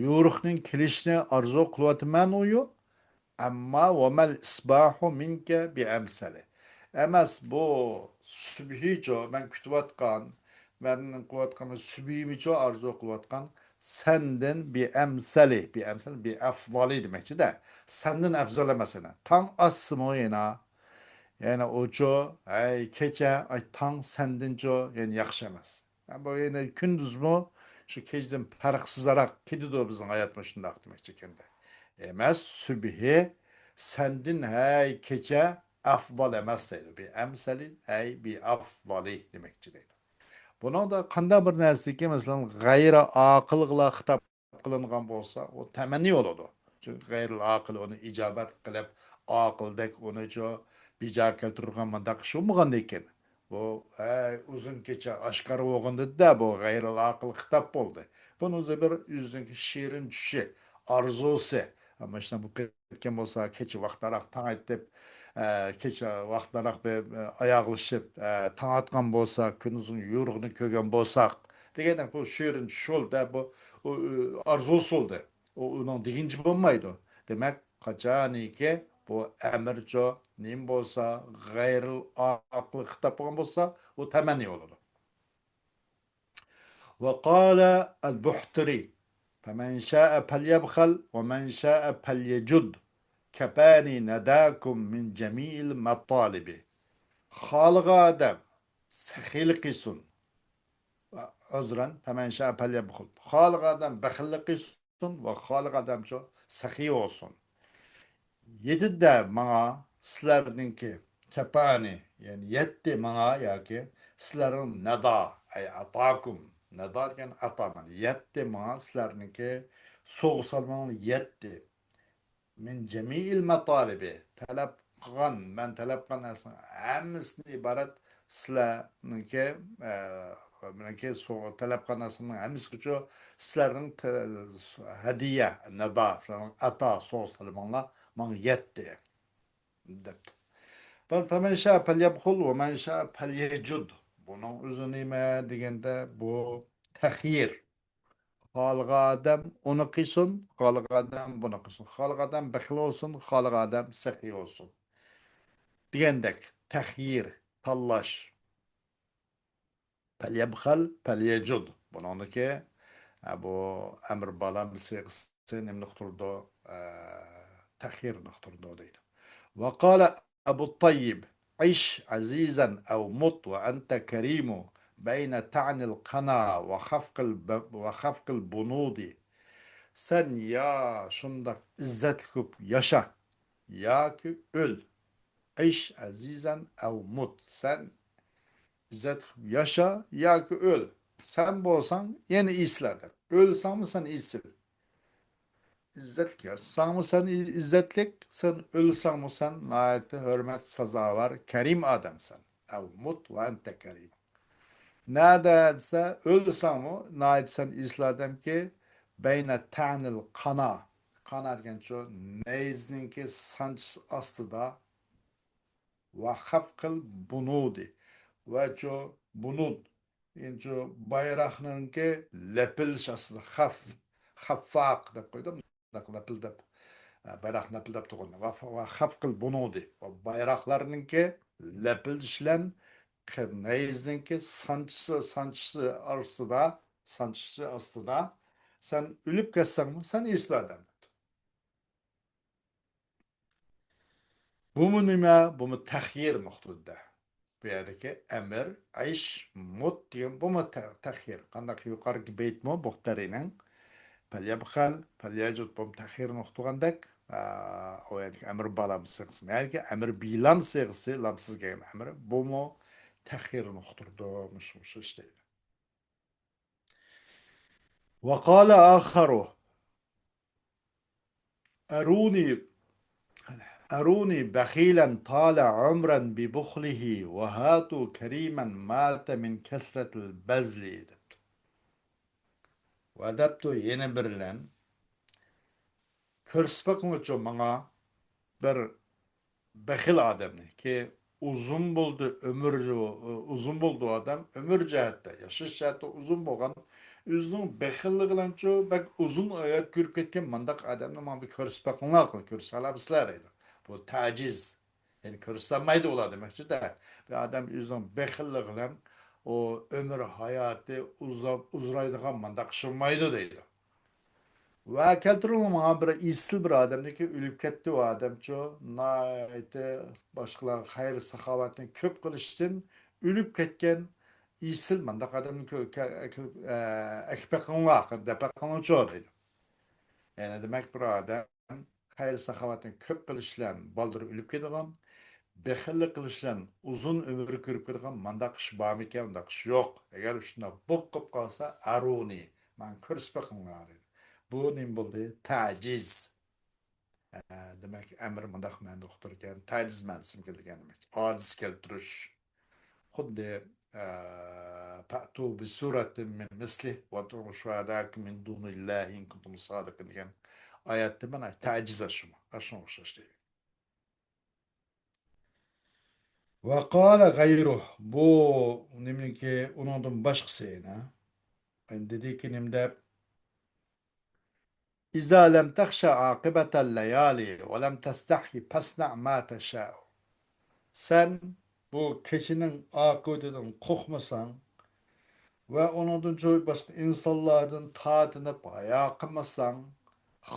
يورۇقنىڭ كېلىشىنى ئارزۇ قىلىۋاتىمەن ئۇيۇ. ئەمما ۋەمەل ئىسباھۇ مىنكە بىئەمسەلى. ئەمەس، بۇ سۈبھىچۇ، مەن كۈتۈۋاتقان، مەن قىلىۋاتقان سۈبھىمىچۇ ئارزۇ قىلىۋاتقان، سەندىن بىئەمسەلى، بىئەمسەلى، بىئەفزالى دېمەكچىدە. سەندىن ئەفزال ئەمەس يەنە. تاڭ ئاتسىمۇ يەنە، يەنە ئۇچۇ، ھەي، كېچە، ئاي، تاڭ سەندىنچۇ يەنە ياخشى ئەمەس. ھە، بۇ يەنە كۈندۈزمۇ شۇ كېچىدىن پەرقسىزراق كېتىدۇ بىزنىڭ ھايات مۇشۇنداق دېمەكچى ئىكەندە. ئەمەس، سۈبھى سەندىن ھەي كېچە ئەفزال ئەمەس دەيدۇ. بى ئەمسەلى ھەي بى ئەفزالى دېمەكچى دەيدۇ. بۇنىڭدا قانداق بىر نەرسىكى، مەسىلەن، غەيرىي ئاقىلغىلا خىتاب قىلىنغان بولسا، ئۇ تەمەننى بولىدۇ. چۈنكى غەيرىي ئاقىل ئۇنى ئىجابەت قىلىپ، ئاقىلدەك ئۇنى شۇ بىجا كەلتۈرىدىغان مۇنداق ئىش بولمىغاندىكىن، بۇ، ھەي، ئۇزۇن كېچە ئاشكارا بولغىنىدى-دە، بۇ غەيرىي ئاقىل خىتاب بولدى. بۇنىڭ ئۆزى بىر ئۆزىنىڭكى شېرىن چۈشى، ئارزۇسى. مانا شۇنداق بولۇپ كەتكەن بولسا، كېچە ۋاقتىراق تاڭ ئېتىپ، ئە، كېچە ۋاقتىراق بىر، ئە، ئاياغلىشىپ، ئە، تاڭ ئاتقان بولسا، كۈندۈزنىڭ يورۇقىنى كۆرگەن بولساق، دېگەندەك بۇ شېرىن چۈش بولدى، بۇ، ئۇ، ئۇ، ئارزۇسى بولدى. ئۇ ئۇنىڭ دېگىنىچە بولمايدۇ. دېمەك، قاچانكى بۇ ئەمىرچۇ نېمە بولسا، غەيرىي ئاقىلغا خىتاب قىلغان بولسا، ئۇ تەمەننى بولىدۇ. وقال البحتري: فمن شاء فليبخل ومن شاء فليجد، كفاني نداكم من جميع المطالب. خالىغان ئادەم سېخىيلىق قىلسۇن. ئۆزرەن، فمن شاء فليبخل. خالىغان ئادەم بېخىللىق قىلسۇن ۋە خالىغان ئادەمچۇ سېخىي بولسۇن. يېتىدە ماڭا سىلەرنىڭكى، كەپانى، يەنى يەتتى ماڭا ياكى سىلەرنىڭ نەدا، ئەي ئاتاكۇم، نەدا دېگەن ئاتا مانا، يەتتى ماڭا سىلەرنىڭكى سوغا سالماڭلار يەتتى. من جميع المطالب، تەلەپ قىلغان، مەن تەلەپ قىلغان نەرسىنىڭ ھەممىسىدىن ئىبارەت سىلەرنىڭكى، ئە، مېنىڭكى سوغا، تەلەپ قىلغان نەرسىمنىڭ ھەممىسىگىچۇ سىلەرنىڭ تە-، ھەدىيە، نەدا، سىلەرنىڭ ئاتا سوغا سالماڭلار ماڭا يەتتى، دەپتۇ. فمن شاء فليبخل ومن شاء فليجد. بۇنىڭ ئۆزى نېمە دېگەندە، بۇ تەخيىر. خالىغان ئادەم ئۇنى قىلسۇن، خالىغان ئادەم بۇنى قىلسۇن. خالىغان ئادەم بېخىل بولسۇن، خالىغان ئادەم سېخىي بولسۇن. دېگەندەك، تەخيىر، تاللاش. فليبخل، فليجد. بۇنىڭدىكى، ئە، بۇ ئەمر بالام سىيغىسى نېمىنى ئۇقتۇرىدۇ؟ ئە، تەخيىرنى ئۇقتۇرىدۇ دەيدۇ. وقال أبو الطيب: عش عزيزا أو مت وأنت كريم، بين طعن القنا وخفق الب-، وخفق البنود. سەن يا شۇنداق ئىززەتلىك بولۇپ ياشا، ياكى ئۆل. عش عزيزا أو مت. سەن ئىززەتلىك بولۇپ ياشا ياكى ئۆل. سەن بولساڭ يەنە ئېسىل ئادەم. ئۆلسەڭمۇ سەن ئېسىل. ئىززەتلىك ياشىساڭمۇ سەن ئىززەتلىك، سەن ئۆلسەڭمۇ سەن ناھايىتى ھۆرمەت سازاۋەر، كەرىم ئادەمسەن. أو مت وأنت كريم. نەدە دېسە، ئۆلسەڭمۇ ناھايىتى سەن ئېسىل ئادەمكى، بين طعن القنا. قانا دېگەن شۇ نەيزىنىڭكى سانچىسى ئاستىدا، وخفق البنود. ۋە شۇ بۇنۇد، يەنى شۇ بايراقنىڭكى لەپىلدىشى ئاستىدا، خەف-، خەففاق دەپ قويدۇم، مۇنداق لەپىلدەپ، ئە، بايراقنى لەپىلدەپ تۇرغان. ۋە، ۋە خەفقىل بۇنۇدى، ۋە بايراقلارنىڭكى لەپىلدىشى بىلەن قى-، نەيزىنىڭكى سانچىسى، سانچىسى ئارىسىدا، سانچىسى ئاستىدا سەن ئۆلۈپ كەتسەڭمۇ، سەن ئېسىل ئادەم. بۇمۇ نېمە؟ بۇمۇ تەخيىر نۇقتىدا. بۇ يەردىكى ئەمىر، ئەيش، مۇت دېگەن بۇمۇ تە-، تەخيىر. قانداق يۇقىرىقى بەيتمۇ بۇختەرىنىڭ، پەليەبخەل، پەليەجۇد بۇمۇ تەخيىر نۇقتىغاندەك، ئا، ئۇ يەردىكى ئەمىر بالام سىغىسى. يەنىكى ئەمىر بىلام سىغىسى، لامسىز كەلگەن ئەمىر، بۇمۇ تەخيىر نۇقتىدۇر، مۇشۇ، مۇشۇ ئىشتە. وقال آخر: أروني، أروني بخيلا طال عمرا ببخله وهاتوا كريما مات من كثرة البذل، دەپتۇ. ۋە دەپتۇ يەنە بىرلەن، كۆرسىتىپ بېقىڭلارچۇ ماڭا بىر بېخىل ئادەمنى، كى ئۇزۇن بولدى ئۆمرى، ئۇزۇن بولدى ئادەم، ئۆمۈر جەھەتتە، ياشاش جەھەتتە ئۇزۇن بولغان، ئۆزىنىڭ بېخىللىقى بىلەنچۇ بەك ئۇزۇن ھايات كۆرۈپ كەتكەن مانداق ئادەمنى ماڭا بىر كۆرسىتىپ بېقىڭلار، كۆرسىتەلەمسىلەر دەيدۇ. بۇ تەجىز، يەنى كۆرسىتەلمەيدۇ ئۇلار دېمەكچىدە. بىر ئادەم ئۆزىنىڭ بېخىللىقى بىلەن ئۇ ئۆمۈر ھاياتى ئۇزاپ، ئۇزىرايدىغان مانداق ئىش بولمايدۇ دەيدۇ. ۋە كەلتۈرۈڭلار ماڭا بىر ئېسىل بىر ئادەمنىكى ئۆلۈپ كەتتى، ئۇ ئادەمچۇ ناھايىتى باشقىلارغا خەير ساخاۋەتنى كۆپ قىلىشتىن ئۆلۈپ كەتكەن ئېسىل مانداق ئادەمنى كۆ-، كە-، ئەكىلىپ، ئە، ئەكىپ بېقىڭلار، دەپ بېقىڭلارچۇ دەيدۇ. يەنى دېمەك بىر ئادەم خەير-ساخاۋەتنى كۆپ قىلىش بىلەن بالدۇر ئۆلۈپ كېتىدىغان، بېخىللىق قىلىش بىلەن ئۇزۇن ئۆمۈر كۆرۈپ كېتىدىغان مانداق ئىش بارمىكەن؟ ئۇنداق ئىش يوق. ئەگەر شۇنداق بولۇپ قېلىپ قالسا، ئەرۇنى، ماڭا كۆرسىتىپ بېقىڭلار، دېدى. بۇ نېمە بولدى؟ تەجىز. ئە، دېمەك، ئەمىر مۇنداق مەنىدە ئۇقتۇرغان، تەجىز مەنىسىگە كەلگەن دېمەك. ئاجىز كەلتۈرۈش. خۇددى، ئە، «فأتوا بسورة من مثله وادعوا شهداءكم من دون الله إن كنتم صادقين» دېگەن ئايەتتە مانا تەجىز ئاشۇمۇ، ئاشۇنىڭغا ئوخشاش دەيدۇ. وقال غيره، بۇ نېمىنىڭكى، ئۇنىڭدىن باشقىسى يەنە. دېدىكى نېمە دەپ؟ إذا لم تخش عاقبة الليالي ولم تستحي فاصنع ما تشاء. سەن بۇ كېچىنىڭ ئاقىۋىتىدىن قورقمىساڭ ۋە ئۇنىڭدىن چوي باشقا ئىنسانلاردىن تارتىنىپ ھايا قىلمىساڭ،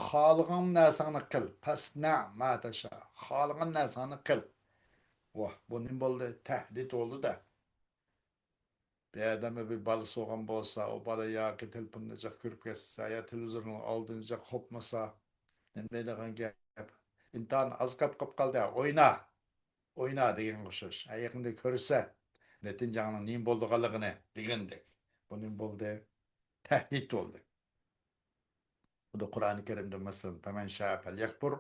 خالىغان نەرسەڭنى قىل. فاصنع ما تشاء. خالىغان نەرسەڭنى قىل. ۋاھ، بۇ نېمە بولدى؟ تەھدىت بولدى-دە. بىر ئادەمنىڭ بىر بالىسى بولغان بولسا، ئۇ بالا ياكى تېلېفوننى جىق كۆرۈپ كەتسە، يا تېلېۋىزورنىڭ ئالدىنى جىق قوپمىسا، نېمە دەيدىغان گەپ؟ «ئىمتىھان ئاز قاپ قاپ قالدى، ئوينا! ئوينا!» دېگەنگە ئوخشاش. ھە، يېقىندا كۆرىسەن، نەتىجەڭنىڭ نېمە بولىدىغانلىقىنى دېگەندەك. بۇ نېمە بولدى؟ تەھدىت بولدى. خۇددى قۇرئانى كەرىمدە مەسىلەن، «فمن شاء فليكفر،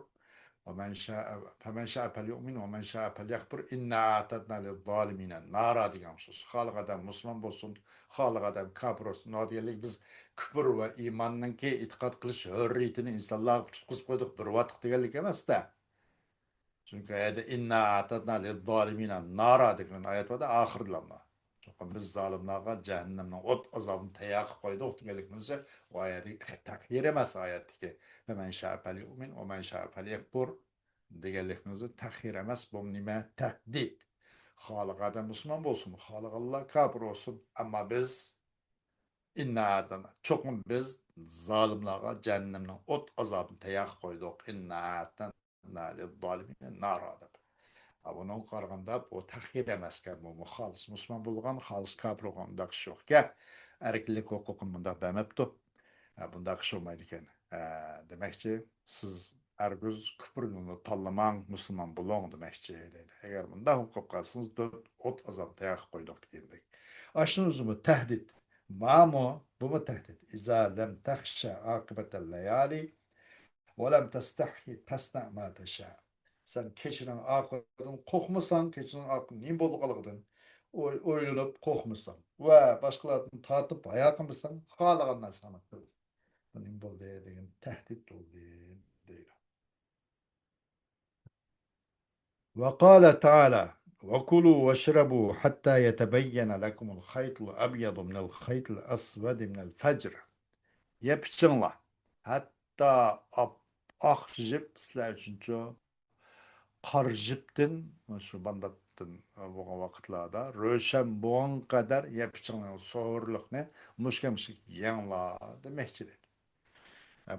ومن شاء، فمن شاء فليؤمن، ومن شاء فليكفر، إنا أعتدنا للظالمين نارا» دېگەن ئوخشاش. خالىغان ئادەم مۇسۇلمان بولسۇن، خالىغان ئادەم كاپىر بولسۇن. نېمە دېگەنلىك، بىز كۇپر ۋە ئىماننىڭكى ئېتىقاد قىلىش ھۆررىيىتىنى ئىنسانلارغا تۇتقۇزۇپ قويدۇق، بېرىۋاتتۇق دېگەنلىك ئەمەستە. چۈنكى ئۇ يەردە «إنا أعتدنا للظالمين نارا» دېگەن ئايەت بار-دە، ئاخىرلامدا. چوقۇم بىز زالىملارغا جەھەننەمنىڭ ئوت ئازابىنى تەييار قىلىپ قويدۇق دېگەنلىكىمىز، ئۇ ئايەتتىكى تەقدىر ئەمەس، ئايەتتىكى «فمن شاء فليؤمن ومن شاء فليكفر» دېگەنلىكىمىز تەقدىر ئەمەس، بۇ نېمە؟ تەھدىت. خالىغان ئادەم مۇسۇلمان بولسۇن، خالىغانلار كاپىر بولسۇن. ئەمما بىز «إنا أعتدنا»، چوقۇم بىز زالىملارغا جەھەننەمنىڭ ئوت ئازابىنى تەييار قىلىپ قويدۇق. «إنا أعتدنا للظالمين نارا» دەپ. ھا، بۇنىڭغا قارىغاندا بۇ تەقدىر ئەمەسكەن، بۇ خالىس مۇسۇلمان بولغان، خالىس كاپىر بولغان، ئۇنداق ئىش يوقكەن. ئەركىنلىك ھوقۇقىنى بۇنداق بەرمەپتۇ. ھا، بۇنداق ئىش بولمايدىكەن. ھە، دېمەكچى، سىز ھەرگىز كۇپۇرنى تاللىماڭ، مۇسۇلمان بولۇڭ دېمەكچى، دەيدۇ. ئەگەر مۇنداق بولۇپ قالسىڭىز، ئوت ئازابى تەييار قىلىپ قويدۇق دېگەندەك. ئاشۇنىڭ ئۆزىمۇ تەھدىت. مانا بۇمۇ تەھدىت. إذا لم تخش عاقبة الليالي ولم تستحي فاصنع ما تشاء. سەن كېچىنىڭ ئاقىۋىتىدىن قورقمىساڭ، كېچىنىڭ ئاقىۋىتى نېمە بولىدىغانلىقىدىن ئوي-، ئويلىنىپ قورقمىساڭ ۋە باشقىلاردىن تارتىپ ھايا قىلمىساڭ، خالىغان نەرسىنى قىل. بۇ نېمە بولدى دېگەن تەھدىت بولدى، دەيدۇ. وقال تعالى: وكلوا واشربوا حتى يتبين لكم الخيط الأبيض من الخيط الأسود من الفجر. يەپ ئىچىڭلار، ھەتتا ئاق، ئاق جىپ سىلەر ئۈچۈنچۇ قارا جىپتىن، شۇ بانداتتىن بولغان ۋاقىتلاردا روشەن بولغان قەدەر يەپ ئىچىڭلار، سوھۇرلۇقنى مۇشۇ كەمچىلىك يەڭلار دېمەكچى دەيدۇ.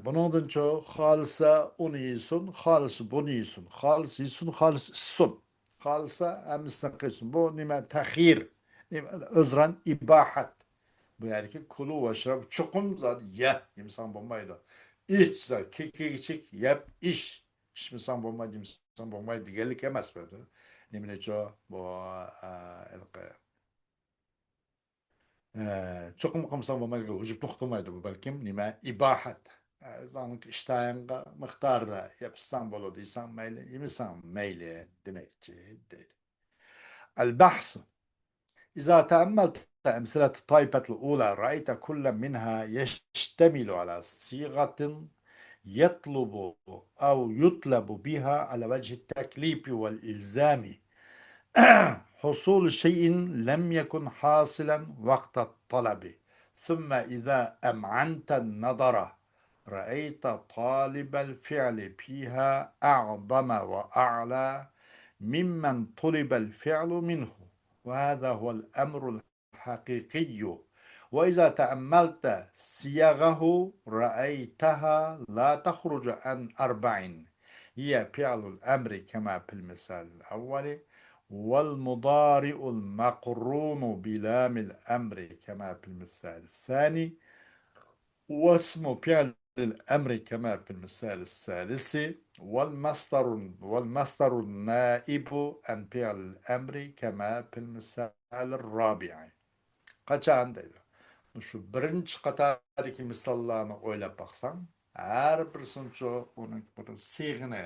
بۇنىڭدىنچۇ خالىسا ئۇنى يېسۇن، خالىسا بۇنى يېسۇن، خالىسا يېسۇن، خالىسا ئىچسۇن، خالىسا ھەممىسىنى قىلسۇن. بۇ نېمە؟ تەخيىر. نېمە؟ ئۆزران ئىباھەت. بۇ يەردىكى كۇلۇ ۋەشرەب، چوقۇم زادى يە، يېمىساڭ بولمايدۇ. ئىچ زادى، كېكىچىك يەپ ئىچ. ئىچمىسەڭ بولمايدۇ، يېمىسەڭ بولمايدۇ دېگەنلىك ئەمەس بۇ. نېمىنىچۇ؟ بۇ، ئە، ھېلىقى، ئە، چوقۇم قىلمىساڭ بولمايدۇ، ۋۇجۇبلۇق قىلمايدۇ بۇ، بەلكىم نېمە؟ ئىباھەت. ئە، ئۆزۈڭنىڭ ئىشتىھايىڭغا مىقداردا يەپ ئىچسەڭ بولىدۇ، يېسەڭ مەيلى، يېمىسەڭ مەيلى دېمەكچى دەيدۇ. البحث. إذا تأملت أمثلة الطائفة الأولى رأيت كل منها يشتمل على صيغة يطلب أو يطلب بها على وجه التكليف والإلزام حصول شيء لم يكن حاصلا وقت الطلب، ثم إذا أمعنت النظر رأيت طالب الفعل فيها أعظم وأعلى ممن طلب الفعل منه، وهذا هو الأمر الحقيقي. وإذا تأملت صيغه رأيتها لا تخرج عن أربع، هي فعل الأمر كما في المثال الأول، والمضارع المقرون بلام الأمر كما في المثال الثاني، واسم فعل الأمر كما في المثال الثالث، والمصدر، والمصدر النائب عن فعل الأمر كما في المثال الرابع. قاچان دەيدۇ. شۇ بىرىنچى قاتاردىكى مىساللارنى ئويلاپ باقساڭ، ھەر بىرسىنىچۇ ئۇنىڭ بىر سىيغىنى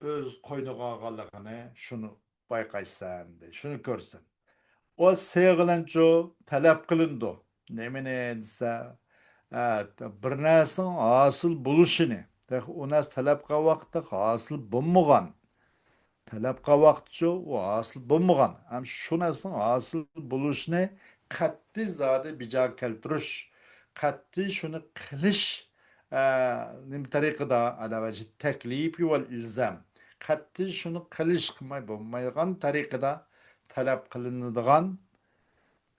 ئۆز قوينىغا ئالغانلىقىنى شۇنى بايقايسەن، دەي، شۇنى كۆرىسەن. ئۇ سىيغىلەنچۇ تەلەپ قىلىنىدۇ. نېمىنى دېسە، ئە، بىر نەرسىنىڭ ھاسىل بولۇشىنى، تېخى ئۇ نەرسە تەلەپ قىلغان ۋاقىتتا ھاسىل بولمىغان. تەلەپ قىلغان ۋاقىتچۇ ئۇ ھاسىل بولمىغان. ھەم شۇ نەرسىنىڭ ھاسىل بولۇشىنى قەتئىي زادى بىجا كەلتۈرۈش، قەتئىي شۇنى قىلىش، ئە، نېمە تەرىقىدە، على وجه التكليف والإلزام. قەتئىي شۇنى قىلىش، قىلماي بولمايدىغان تەرىقىدە تەلەپ قىلىنىدىغان،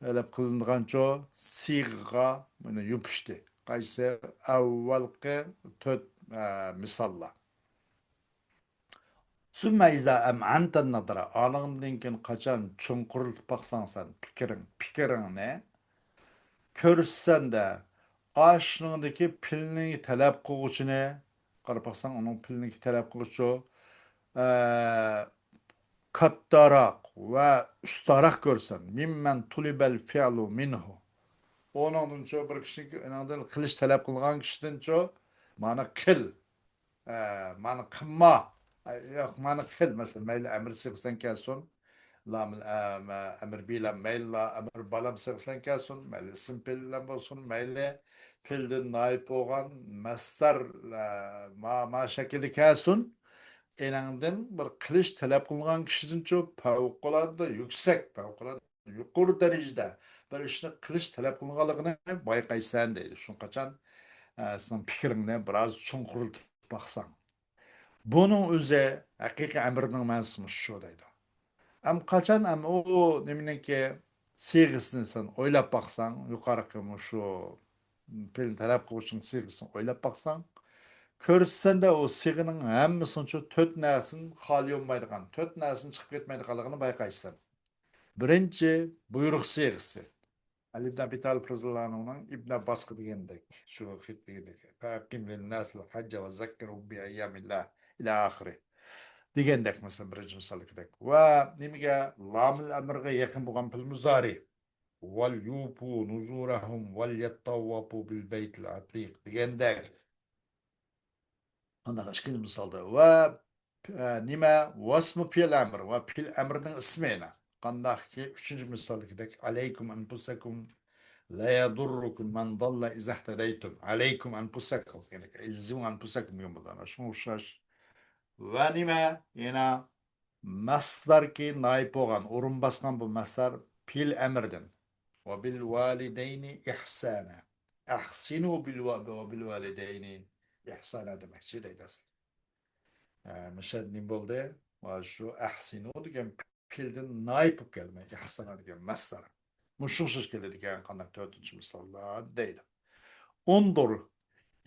تەلەپ قىلىنىدىغانچۇ سىيغىغا مانا يوپۇشتى. قايسى؟ ئاۋۋالقى تۆت، ئە، مىساللار. ثم إذا أمعنت النظر، ئانىڭدىن كېيىن قاچان چوڭقۇرلىتىپ باقساڭ سەن پىكرىڭ، پىكرىڭنى، كۆرسەندە، ئاشۇنىڭدىكى پېئىلنىڭ تەلەپ قىلغۇچىنى، قاراپ باقساڭ، ئۇنىڭ پېئىلنىڭ تەلەپ قىلغۇچى، ئە، كاتتاراق ۋە ئۇستاراق كۆرسەن، ممن طلب الفعل منه. ئۇنىڭدىنچۇ بىر كىشىنىڭ، ئۇنىڭدىن قىلىش تەلەپ قىلغان كىشىدىنچۇ، مانا قىل، ئە، مانا قىلما، ئە، ياق، مانا قىل، مەسىلەن، مەيلى ئەمىر سىيغىسىدىن كەلسۇن، لامىل، ئە، مە-، ئەمىر بىلام، مەيلى لا، ئەمىر بالام سىيغىسىدىن كەلسۇن، مەيلى ئىسىم پېئىل بىلەن بولسۇن، مەيلى پېئىلدىن نايىپ بولغان مەسدەر، ئە، ما، ما شەكىلدە كەلسۇن، ئېنىڭدىن بىر قىلىش تەلەپ قىلىنغان كىشىدىنچۇ پەۋقۇلئاددە يۈكسەك، پەۋقۇلئاددە يۇقىرى دەرىجىدە بىر ئىشنى قىلىش تەلەپ قىلىنغانلىقىنى بايقايسەن دەيدۇ. شۇنىڭ قاچان، ئە، سېنىڭ پىكرىڭنى بىراز چوڭقۇرلىتىپ باقساڭ. بۇنىڭ ئۆزى ھەقىقىي ئەمىرنىڭ مەنىسى مۇشۇ دەيدۇ. ئەم قاچان ئەم ئۇ نېمىنىڭكى سىيغىسىنى سەن ئويلاپ باقساڭ، يۇقىرىقى مۇشۇ پېئىلنى تەلەپ قىلغۇچىنىڭ سىيغىسىنى ئويلاپ باقساڭ، كۆرسەتسەندە ئۇ سىيغىنىڭ ھەممىسىنىڭچۇ تۆت نەرسىدىن خالىي بولمايدىغان، تۆت نەرسىدىن چىقىپ كەتمەيدىغانلىقىنى بايقايسەن. بىرىنچى، بۇيرۇق سىيغىسى. ئەلى ئىبن ئەبى تالىپ رەزىياللاھۇ ئەنھۇنىڭ ئىبن ئابباسقا دېگەندەك، شۇ خېتى دېگەندەك، فَأَقِمْ لِلنَّاسِ الْحَجَّ وَذَكِّرْهُمْ بِأَيَّامِ اللَّهِ إِلَى آخِرِ دېگەندەك، مەسىلەن، بىرىنچى مىسالدىكىدەك. ۋە نېمىگە؟ لامىل ئەمرىگە يېقىن بولغان پېئىل مۇزارى. وَلْيُوفُوا نُذُورَهُمْ وَلْيَطَّوَّفُوا بِالْبَيْتِ الْعَتِيقِ دېگەندەك. قانداق ئىككىنچى مىسالدا؟ ۋە، ئە، نېمە؟ ۋاسمۇ پېئىل ئەمر ۋە پېئىل ئەمرنىڭ ئىسمى يەنە. قانداقكى ئۈچىنچى مىسالدىكىدەك، عليكم أنفسكم لا يضركم من ضل إذا اهتديتم. عليكم أنفسكم. يەنى، الزموا أنفسكم دېگەن بولىدۇ. شۇڭا ئوخشاش. ۋە نېمە؟ يەنە مەسدەركى نائىب بولغان، ئورۇن باسقان بۇ مەسدەر پېئىل ئەمردىن. وبالوالدين إحسانا. أحسنوا بالوا-، وبالوالدين إحسانا دېمەكچى دەيدۇ ئەسلى. ئە، مۇشۇ نېمە بولدى؟ ۋە شۇ ئەھسىنۇ دېگەن پېئىلدىن نائىب بولۇپ كەلدى. ئىھسانا دېگەن مەسدەر. مۇشۇ ئوخشاش كېلىدىكەن، قانداق تۆتىنچى مىسالدا دەيدۇ. انظر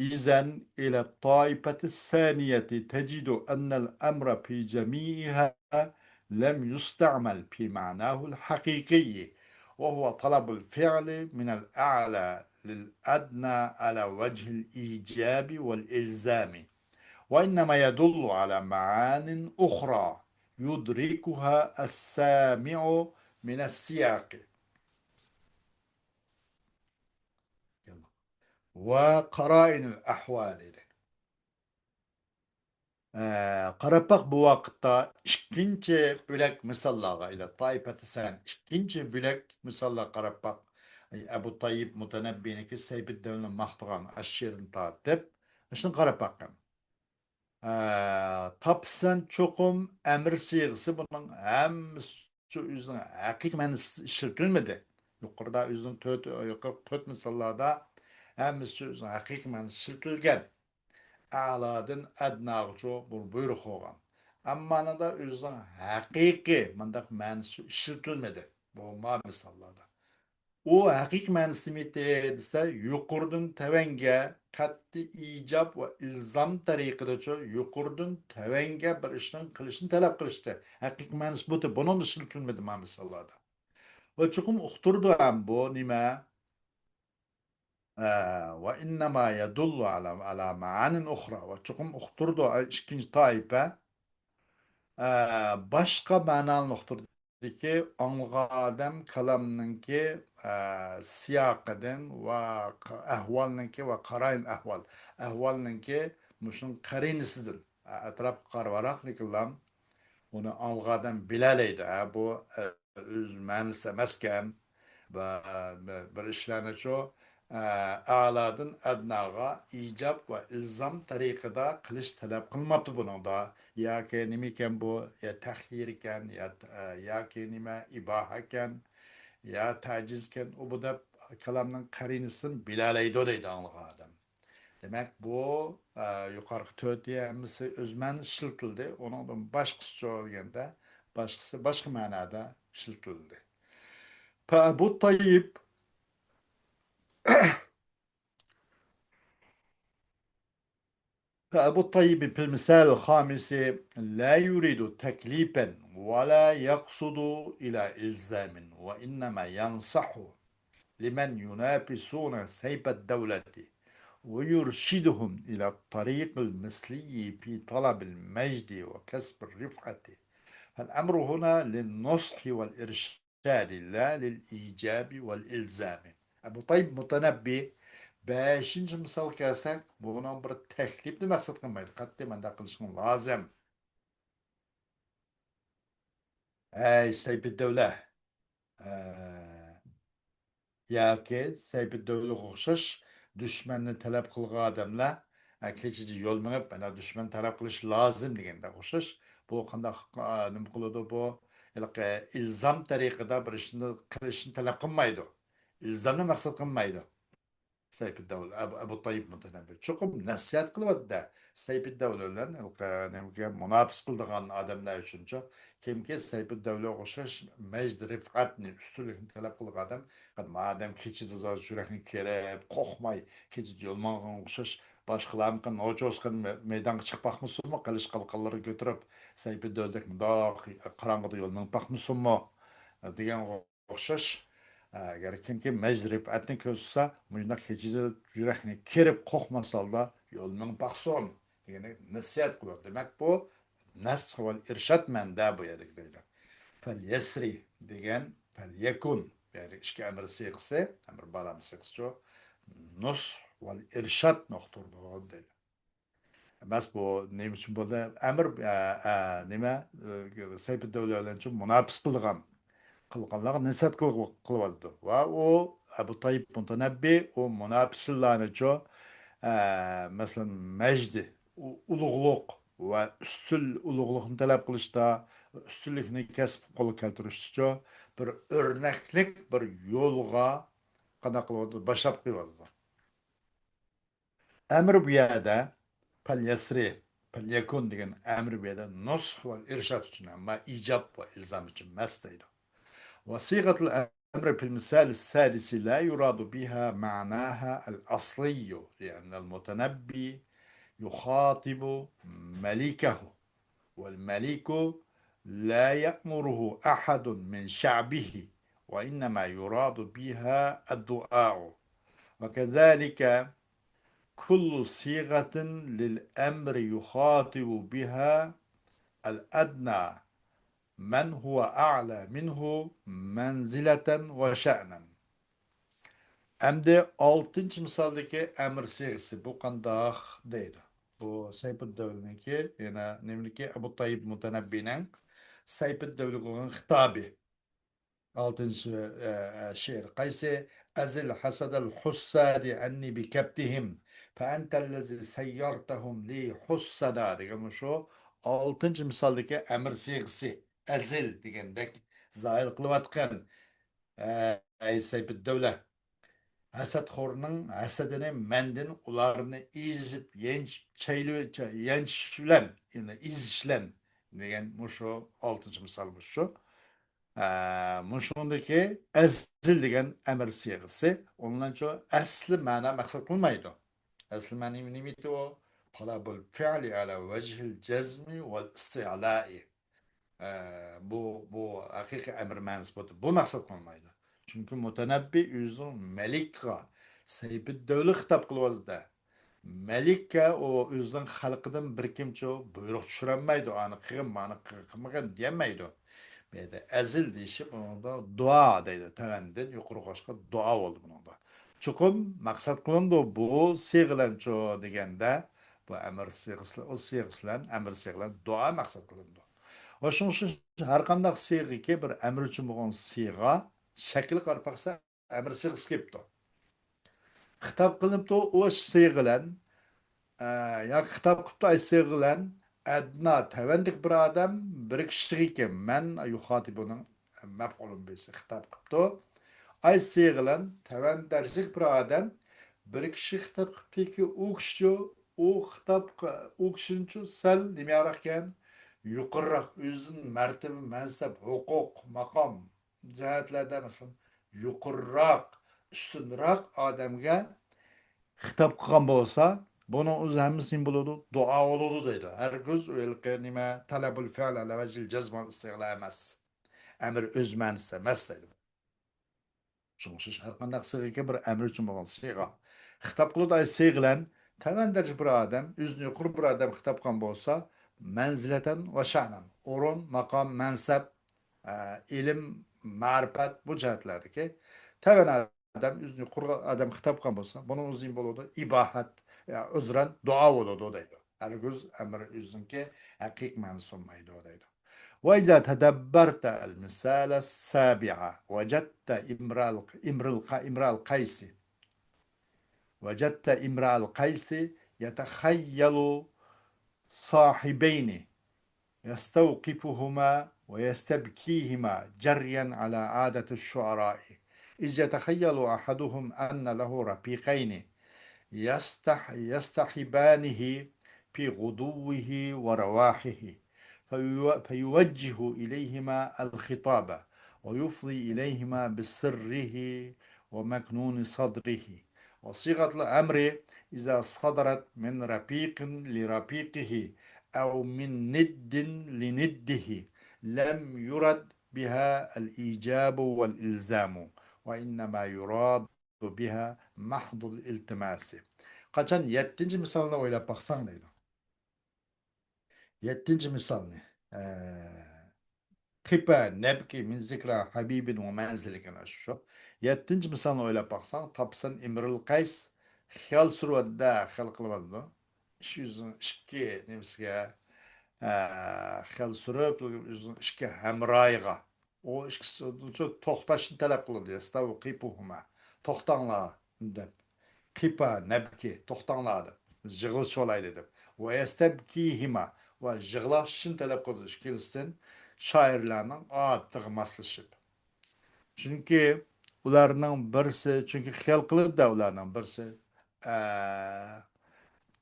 إذن إلى الطائفة الثانية تجد أن الأمر في جميعها لم يستعمل في معناه الحقيقي، وهو طلب الفعل من الأعلى للأدنى على وجه الإيجاب والإلزام، وإنما يدل على معان أخرى يدركها السامع من السياق وقرائن الأحوال. ئە، قاراپ باق، بۇ ۋاقىتتا ئىككىنچى بۆلەك مىساللارغا، ئىلە تائىپەتى سەن، ئىككىنچى بۆلەك مىساللارغا قاراپ باق. ئەبۇ تايىپ مۇتەنەببىنىڭكى سەيپىددىننى ماختىغان ئاشۇ يېرىدىن تارتىپ، شۇنى قاراپ باققىن. ئە، تاپىسەن چوقۇم ئەمىر سىيغىسى بۇنىڭ ھەممىسى ئۆزىنىڭ ھەقىقىي مەنىسىدە ئىشلىتىلمىدى. يۇقىرىدا ئۆزىنىڭ تۆت، يۇقىرىقى تۆت مىساللاردا ھەممىسى ئۆزىنىڭ ھەقىقىي مەنىسىدە ئىشلىتىلگەن. ئەلادىن ئەدناغىچۇ بۇ بۇيرۇق بولغان. ئەمما ئانىدا ئۆزىنىڭ ھەقىقىي مۇنداق مەنىسى ئىشلىتىلمىدى. بۇ ما مىساللاردا. ئۇ ھەقىقىي مەنىسى نېمىتى دېسە، يۇقىرىدىن تۆۋەنگە قەتئىي ئىجاب ۋە ئىلزام تەرىقىدىچۇ يۇقىرىدىن تۆۋەنگە بىر ئىشنىڭ قىلىشنى تەلەپ قىلىشتى. ھەقىقىي مەنىسى بۇتى. بۇنىڭدا ئىشلىتىلمىدى ما مىساللاردا. ۋە چوقۇم ئۇقتۇرىدۇ ھەم بۇ نېمە؟ ئە، ۋە ئىننەما يەدۇللۇ ئەلا، ئەلا مەئانىن ئۇخرا. ۋە چوقۇم ئۇقتۇرىدۇ، ئە، ئىككىنچى تائىپە، ئە، باشقا مەنانى ئۇقتۇردىكى، ئاڭلىغان ئادەم كالامنىڭكى، ئە، سىياقىدىن ۋە ق-، ئەھۋالنىڭكى ۋە قارايىن ئەھۋال، ئەھۋالنىڭكى مۇشۇنىڭ قەرىنىسىدىن، ئە، ئەتراپقا قارىۋاراق، لېكىنلا ئۇنى ئاڭلىغان ئادەم بىلەلەيدۇ. ھە، بۇ، ئە، ئۆز مەنىسى ئەمەسكەن. بە-، بە-، بىر ئىشلارنىچۇ، ئە، ئەلادىن ئەدناغا ئىجاب ۋە ئىلزام تەرىقىدە قىلىش تەلەپ قىلماپتۇ بۇنىڭدا. ياكى نېمىكەن بۇ؟ يا تەخيىركەن، يا، ئە، ياكى نېمە، ئىباھەكەن، يا تەجىزكەن، ئۇ بۇ دەپ كالامنىڭ قەرىنىسىدىن بىلەلەيدۇ دەيدۇ ئاڭلىغان ئادەم. دېمەك، بۇ، ئە، يۇقىرىقى تۆتى ھەممىسى ئۆز مەنىسى ئىشلىتىلدى. ئۇنىڭدىن باشقىسىچۇ دېگەندە، باشقىسى باشقا مەنادا ئىشلىتىلدى. فأبو الطيب، فأبو الطيب في المثال الخامس لا يريد تكليفا ولا يقصد إلى إلزام، وإنما ينصح لمن ينافسون سيف الدولة ويرشدهم إلى الطريق المثلي في طلب المجد وكسب الرفعة. فالأمر هنا للنصح والإرشاد لا للإيجاب والإلزام. ئەبۇ تايىب مۇتەنەببى بەشىنچى مىسالغا كەلسەك، بۇنىڭ بىر تەكلىپنى مەقسەت قىلمايدۇ. قەتئىي مۇنداق قىلىشىڭ لازىم. ئەي سەيپىددەۋلە، ئە، ياكى سەيپىددەۋلىگە ئوخشاش دۈشمەننى تەلەپ قىلغان ئادەملەر، ئە، كېچىدە يول مېڭىپ، مانا دۈشمەن تەلەپ قىلىش لازىم دېگەندەك ئوخشاش. بۇ قانداق، ئە، نېمە قىلىدۇ بۇ؟ ھېلىقى ئىلزام تەرىقىدە بىر ئىشنى قىلىشنى تەلەپ قىلمايدۇ. ئىلزامنى مەقسەت قىلمايدۇ. سەيپىددەۋلە، ئەبۇ، ئەبۇ تايىپ مۇتەنەببى چوقۇم نەسىھەت قىلىۋاتىدۇ سەيپىددەۋلە بىلەن، نېمىگە مۇناپىس قىلىدىغان ئادەملەر ئۈچۈنچۇ. كىمكى سەيپىددەۋلەگە ئوخشاش مەجد رىفئەتنى، ئۈستۈنلۈكنى تەلەپ قىلىدىغان ئادەم، مادەم كېچىدە زادى يۈرەكنى كېرىپ، قورقماي، كېچىدە يول ماڭغان ئوخشاش، باشقىلارمۇ نوچىسىغا مەيدانغا چىقىپ باقمىسۇنمۇ، قىلىچ قالقانلىرىنى كۆتۈرۈپ، سەيپىددەۋلەك مۇنداق قاراڭغۇدا يول مېڭىپ باقمىسۇنمۇ دېگەن ئوخشاش، ئەگەر كىمكى مەجد رىفئەتنى كۆرسىتسە، مۇشۇنداق كېچىدە يۈرەكنى كېرىپ، قورقماس ھالدا يول مېڭىپ باقسۇن دېگەندەك نەسىھەت قىلىدۇ. دېمەك، بۇ نەسخ ۋە ئىرشاد مەنىدە بۇ يەردىكى دەيدۇ. فەليەسرى دېگەن فەليەكۇن، يەنى ئىككى ئەمىر سىيغىسى، ئەمىر بارامە سىيغىسىچۇ، نۇسخ ۋە ئىرشاد نۇقتىدۇر دەيدۇ. ئەمەس، بۇ نېمە ئۈچۈن بولدى؟ ئەمىر، ئە، ئە، نېمە، ئە، سەيپىددەۋلە بىلەن مۇناپىس قىلغان، قىلغانلارغا نەسىھەت قىلغ-، قىلىۋاتىدۇ. ۋە ئۇ ئەبۇ تايىپ مۇتەنەببى، ئۇ مۇناپىسلارنىچۇ، ئە، مەسىلەن، مەجدى، ئۇ-، ئۇلۇغلۇق ۋە ئۈستۈن ئۇلۇغلۇقنى تەلەپ قىلىشتا، ئۈستۈنلۈكنى كەسىپ قولغا كەلتۈرۈشتىچۇ، بىر ئۆرنەكلىك بىر يولغا قانداق قىلىۋاتىدۇ؟ باشلاپ قويۇۋاتىدۇ. ئەمر بۇ يەردە پەليەسرى، پەليەكۇن دېگەن ئەمر بۇ يەردە نۇسخ ۋە ئىرشاد ئۈچۈن، ئەمما ئىجاب ۋە ئىلزام ئۈچۈن ئەمەس دەيدۇ. وصيغة الأمر في المثال السادس لا يراد بها معناها الأصلي، لأن المتنبي يخاطب مليكه، والمليك لا يأمره أحد من شعبه، وإنما يراد بها الدعاء. وكذلك كل صيغة للأمر يخاطب بها الأدنى من هو أعلى منه منزلة وشأنا. ئەمدى ئالتىنچى مىسالدىكى ئەمر سىيغىسى، بۇ قانداق دەيدۇ؟ بۇ سەيپىددەۋلىنىڭكى، يەنە نېمىنىڭكى؟ ئەبۇ تايىپ مۇتەنەببىنىڭ سەيپىددەۋلىگە قىلغان خىتابى. ئالتىنچى، ئە، ئە، شېئىر قايسى؟ «أزل حسد الحساد عني بكبتهم، فأنت الذي سيرتهم لي حسدا» دېگەن مۇشۇ ئالتىنچى مىسالدىكى ئەمر سىيغىسى. ئەزىل دېگەندەك زاھىر قىلىۋاتقان، ئەي سەيپىددەۋلە، ھەسەتخورنىڭ ھەسىتىنى مەندىن ئۇلارنى ئېزىپ، يەنچىپ، چەيلى-، يەنچىش بىلەن، يەنى ئېزىش بىلەن دېگەن مۇشۇ ئالتىنچى مىسال مۇشۇ. ئە، مۇشۇنىڭدىكى ئەزىل دېگەن ئەمر سىيغىسى، ئۇنىڭچۇ ئەسلى مەنا مەقسەت قىلمايدۇ. ئەسلى مەنا نېمە ئىدى ئۇ؟ طلب الفعل على وجه الجزم والاستعلاء. ئە، بۇ، بۇ ھەقىقىي ئەمر مەنىسى بولدى. بۇ مەقسەت قىلمايدۇ. چۈنكى مۇتەنەببى ئۆزىنىڭ مەلىكىغا، سەيپىددەۋلە خىتاب قىلىۋاتىدۇ. مەلىكە ئۇ ئۆزىنىڭ خەلقىدىن بىر كىمچۇ بۇيرۇق چۈشۈرەلمەيدۇ. ئانى قىلغىن، مانى قىلغىن دېيەلمەيدۇ. بۇ يەردە ئەزىل دېيىشى بۇنىڭدا دۇئا دەيدۇ. تۆۋەندىن يۇقىرىغا ئوخشاشقا دۇئا بولدى بۇنىڭدا. چوقۇم مەقسەت قىلىنىدۇ بۇ سىيغىلەنچۇ دېگەندە، بۇ ئەمىر سىيغىسى، ئۇ سىيغىسى بىلەن، ئەمىر سىيغىسى بىلەن دۇئا مەقسەت قىلىنىدۇ. ۋە شۇڭا شۇ ھەر قانداق سىيغىكى بىر ئەمىر ئۈچۈن بولغان سىيغا شەكلى قاراپ باقسا، ئەمىر سىيغىسى كېلىپتۇ. خىتاب قىلىپتۇ ئۇ سىيغا بىلەن، ئە، ياكى خىتاب قىپتۇ ئاي سىيغا بىلەن، ئەدنا، تۆۋەندىكى بىر ئادەم، بىر كىشىگىكى، مەن يۇخاتىبۇنىڭ مەپئۇلۇن بىسى خىتاب قىپتۇ. ئاي سىيغا بىلەن تۆۋەن دەرىجىلىك بىر ئادەم، بىر كىشى خىتاب قىپتىكى، ئۇ كىشىچۇ، ئۇ خىتاب، ئۇ كىشىنىچۇ سەل نېمە ياراق ئىكەن؟ يۇقىرىراق، ئۆزىدىن مەرتىۋە، مەنسەپ، ھوقۇق، ماقام، جەھەتلەردە، مەسىلەن، يۇقىرىراق، ئۈستۈنرەك ئادەمگە خىتاب قىلغان بولسا، بۇنىڭ ئۆزى ھەممىسى نېمە بولىدۇ؟ دۇئا بولىدۇ دەيدۇ. ھەرگىز ئۇ ھېلىقى نېمە، تەلەبۇل فەئل ئەلا ۋەجھىل جەزمان ئىستىغلا ئەمەس. ئەمىر ئۆز مەنىسىدە ئەمەس دەيدۇ. شۇڭا شۇ ھەر قانداق سىيغىكى بىر ئەمىر ئۈچۈن بولغان سىيغا. خىتاب قىلىدۇ ئاي سىيغا بىلەن تۆۋەن دەرىجە بىر ئادەم، ئۆزىدىن يۇقىرى بىر ئادەم خىتاب قىلغان بولسا، مەنزىلەتەن ۋە شەئنەن، ئورۇن، ماقام، مەنسەپ، ئە، ئىلىم، مەرىپەت، بۇ جەھەتلەردىكى تۆۋەن ئادەم، ئۆزىدىن يۇقىرى ئادەم خىتاب قىلغان بولسا، بۇنىڭ ئۆزى نېمە بولىدۇ؟ ئىباھەت، يا، ئۆزرەن دۇئا بولىدۇ دەيدۇ. ھەرگىز ئەمىر ئۆزىنىڭكى ھەقىقىي مەنىسى بولمايدۇ دەيدۇ. وإذا تدبرت المثال السابع وجدت امرأ الق-، امرؤ الق-، امرؤ القيس، وجدت امرؤ القيس يتخيل صاحبين يستوقفهما ويستبكيهما جريا على عادة الشعراء، إذ يتخيل أحدهم أن له رفيقين يستح-، يستحبانه في غدوه ورواحه، فيو-، فيوجه إليهما الخطاب ويفضي إليهما بسره ومكنون صدره. وصيغة الأمر إذا صدرت من رفيق لرفيقه أو من ند لنده لم يرد بها الإيجاب والإلزام، وإنما يراد بها محض الالتماس. قاچان يەتتىنچى مىسالنى ئويلاپ باقساڭ دەيدۇ. يەتتىنچى مىسالنى، ئە، قىپا نەبكى مىن زىكرا ھەبىبىن ۋە مەنزىلىكىن، شۇ. يەتتىنچى مىسالنى ئويلاپ باقساڭ، تاپسان ئىمرۇل قەيس خىيال سۈرۈۋاتىدۇ، خىيال قىلىۋاتىدۇ. ئىش يۈزىنىڭ ئىككى نېمىسىگە، ئە، خىيال سۈرۈپ، يۈزىنىڭ ئىككى ھەمراھىغا. ئۇ ئىككىسى توختاشنى تەلەپ قىلىدۇ. يەستەۋقىپۇھۇما. توختاڭلار، دەپ. قىپا، نەبكى، توختاڭلار، دەپ. يىغلىشىۋالايلى، دەپ. ۋە يەستەبكىھىما. ۋە يىغلاشنى تەلەپ قىلىدۇ ئىككىلىسىدىن شائىرلارنىڭ ئادىتىگە ماسلىشىپ. چۈنكى ئۇلارنىڭ بىرسى، چۈنكى خىيال قىلىدۇ-دە ئۇلارنىڭ بىرسى. ئە،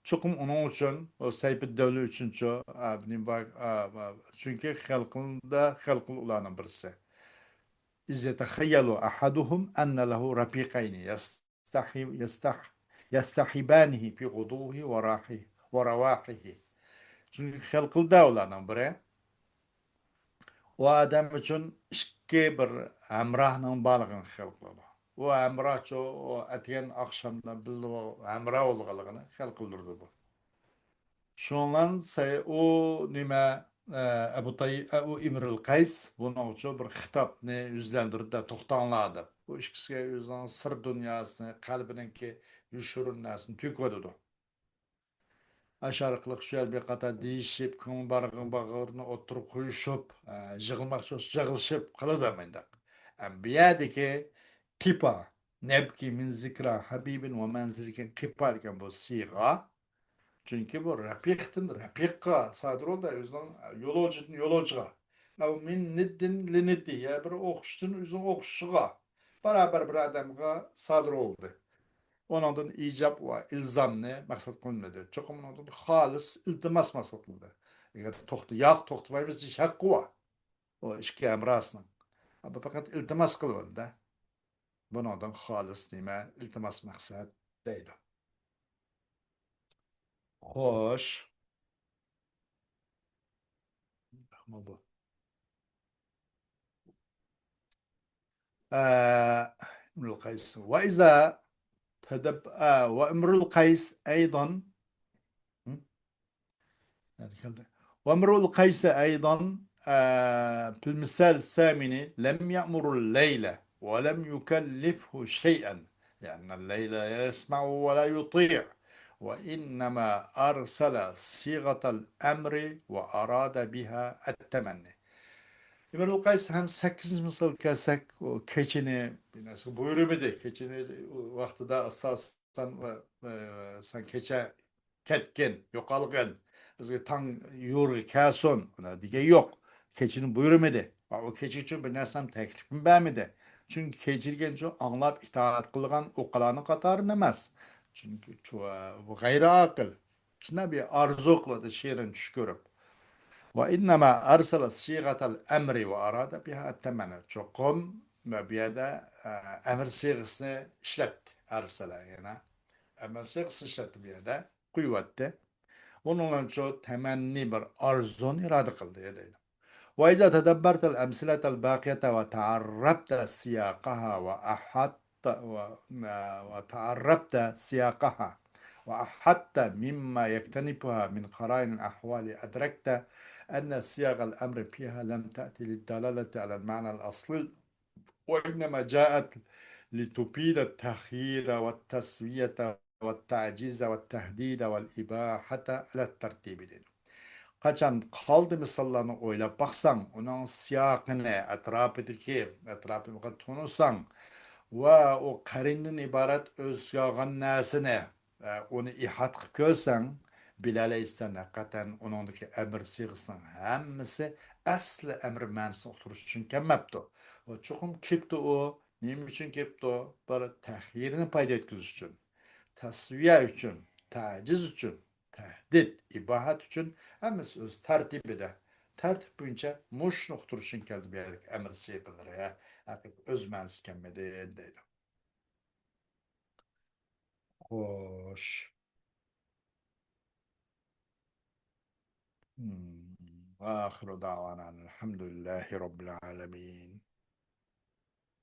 چوقۇم ئۇنىڭ ئۈچۈن، ئۇ سەيپىددەۋلە ئۈچۈنچۇ، ئە، نېمە بار، ئە، ئە، چۈنكى خىيال قىلىدۇ، خىيال قىلىدۇ ئۇلارنىڭ بىرسى. إذ يتخيل أحدهم أن له رفيقين يستحي-، يستح-، يستحبانه في غدوه وراحه-، ورواحه. چۈنكى خىيال قىلىدۇ-دە ئۇلارنىڭ بىرى. ئۇ ئادەم ئۈچۈن ئىككى بىر ھەمراھنىڭ بارلىقىنى خىيال قىلىدۇ. ئۇ ھەمراھچۇ، ئۇ ئەتىگەن ئاخشامدا بىللە ھەمراھ بولغانلىقىنى خىيال قىلدۇرىدۇ بۇ. شۇڭلان سەي-، ئۇ نېمە، ئە، ئەبۇ تاي-، ئە، ئۇ ئىمرۇل قەيس بۇنىڭغىچۇ بىر خىتابنى يۈزلەندۈردى، توختاڭلار دەپ. ئۇ ئىككىسىگە ئۆزىنىڭ سىر دۇنياسىنى، قەلبىنىڭكى يوشۇرۇن نەرسىنى تۆكۈۋاتىدۇ. ئاشۇ ئارقىلىق شۇ يەر بىر قاتار دېيىشىپ، كۆڭۈل بارغان باغرىنى ئوتتۇرىغا قويۇشۇپ، ئە، يىغلىماقچى بولسا يىغلىشىپ قىلىدۇ مۇنداق. ئە، بۇ يەردىكى قىپا، نەبكى مىن زىكرا ھەبىبىن ۋە مەنزىلىكىن قىپا دېگەن بۇ سىيغا. چۈنكى بۇ رەپىقتىن رەپىققا سادىر بولدى، ئۆزىنىڭ يولۇچىدىن يولۇچىغا. ئەۋ مىن نىددىن لىنىددى، يا بىر ئوقۇشتىن ئۆزىنىڭ ئوقۇشىغا. بارابەر بىر ئادەمگە سادىر بولدى. ئۇنىڭدىن ئىجاب ۋە ئىلزامنى مەقسەت قىلمىدى. چوقۇم ئۇنىڭدىن خالىس ئىلتىماس مەقسەت قىلدى. ئەگەر توختا-، ياق، توختىمايمىز دېيىش ھەققى بار. ئۇ ئىككى ھەمراھسىنىڭ. ئەمما پەقەت ئىلتىماس قىلىۋالدى. بۇنىڭدىن خالىس نېمە؟ ئىلتىماس مەقسەت دەيدۇ. خوش. بۇ. ئە، ئىمرۇل قەيس. وإذا تدب-، آه، وامرؤ القيس أيضا، م? نەدە كەلدى؟ وامرؤ القيس أيضا، آه، في المثال الثامن لم يأمر الليل ولم يكلفه شيئا، لأن الليل لا يسمع ولا يطيع، وإنما أرسل صيغة الأمر وأراد بها التمني. ئىمرۇل قەيس ھەم سەككىزىنچى مىسالغا كەلسەك، ئۇ كېچىنى بىر نەرسىگە بۇيرۇمىدى. كېچىنى ۋاقتىدا ئاساسەن، ئە، سەن كېچە كەتكىن، يوقالغىن، بىزگە تاڭ يورۇغى كەلسۇن، ئۇنداق دېگەن يوق. كېچىنى بۇيرۇمىدى. ئۇ كېچە ئۈچۈن بىر نەرسە ھەم تەكلىپمۇ بەرمىدى. چۈنكى كېچە دېگەن شۇ ئاڭلاپ ئىتائەت قىلىدىغان ئۇقۇلارنىڭ قاتارىدىن ئەمەس. چۈنكى چۇ-، بۇ غەيرىئاقىل. شۇنداق بىر ئارزۇ قىلىدۇ شېرىن چۈش كۆرۈپ. وإنما أرسل صيغة الأمر وأراد بها التمني. چوقۇم بۇ يەردە، ئە، ئەمىر سىيغىسىنى ئىشلەتتى. ئەرسەلە يەنە. ئەمىر سىيغىسىنى ئىشلەتتى بۇ يەردە. قويۇۋەتتى. بۇنىڭ بىلەن شۇ تەمەننى بىر ئارزۇنى ئىرادە قىلدى دەيدۇ. وإذا تدبرت الأمثلة الباقية وتعربت سياقها وأحط-، و-، وتعربت سياقها وأحطت مما يكتنفها من قرائن الأحوال أدركت أن صيغ الأمر فيها لم تأت للدلالة على المعنى الأصلي، وإنما جاءت لتفيد التخيير والتسوية والتعجيز والتهديد والإباحة على الترتيب دەيدۇ. قاچان قالدى مىساللارنى ئويلاپ باقساڭ، ئۇنىڭ سىياقىنى، ئەتراپىدىكى، ئەتراپىنى تونۇساڭ ۋە ئۇ قەرىندىن ئىبارەت ئۆز ئىچىگە ئالغان نەرسىنى، ئە، ئۇنى ئىھات قىلىپ كۆرسەڭ، بىلەلەيسەن، ھەقىقەتەن ئۇنىڭدىكى ئەمىر سىيغىسىنىڭ ھەممىسى ئەسلى ئەمىر مەنىسىنى ئۇقتۇرۇش ئۈچۈن كەلمەپتۇ. ئۇ چوقۇم كېلىپتۇ ئۇ. نېمە ئۈچۈن كېلىپتۇ؟ بىر تەخيىرنى پايدا يەتكۈزۈش ئۈچۈن، تەسۋىيە ئۈچۈن، تەجىز ئۈچۈن، تەھدىت، ئىباھەت ئۈچۈن ھەممىسى ئۆز تەرتىپىدە. تەرتىپ بويىچە مۇشۇنى ئۇقتۇرۇش ئۈچۈن كەلدى بۇ يەردىكى ئەمىر سىيغىلىرى. ھەقىقىي ئۆز مەنىسى كەلمىدى دەيدۇ. خوش. وآخر دعوانا أن الحمد لله رب العالمين.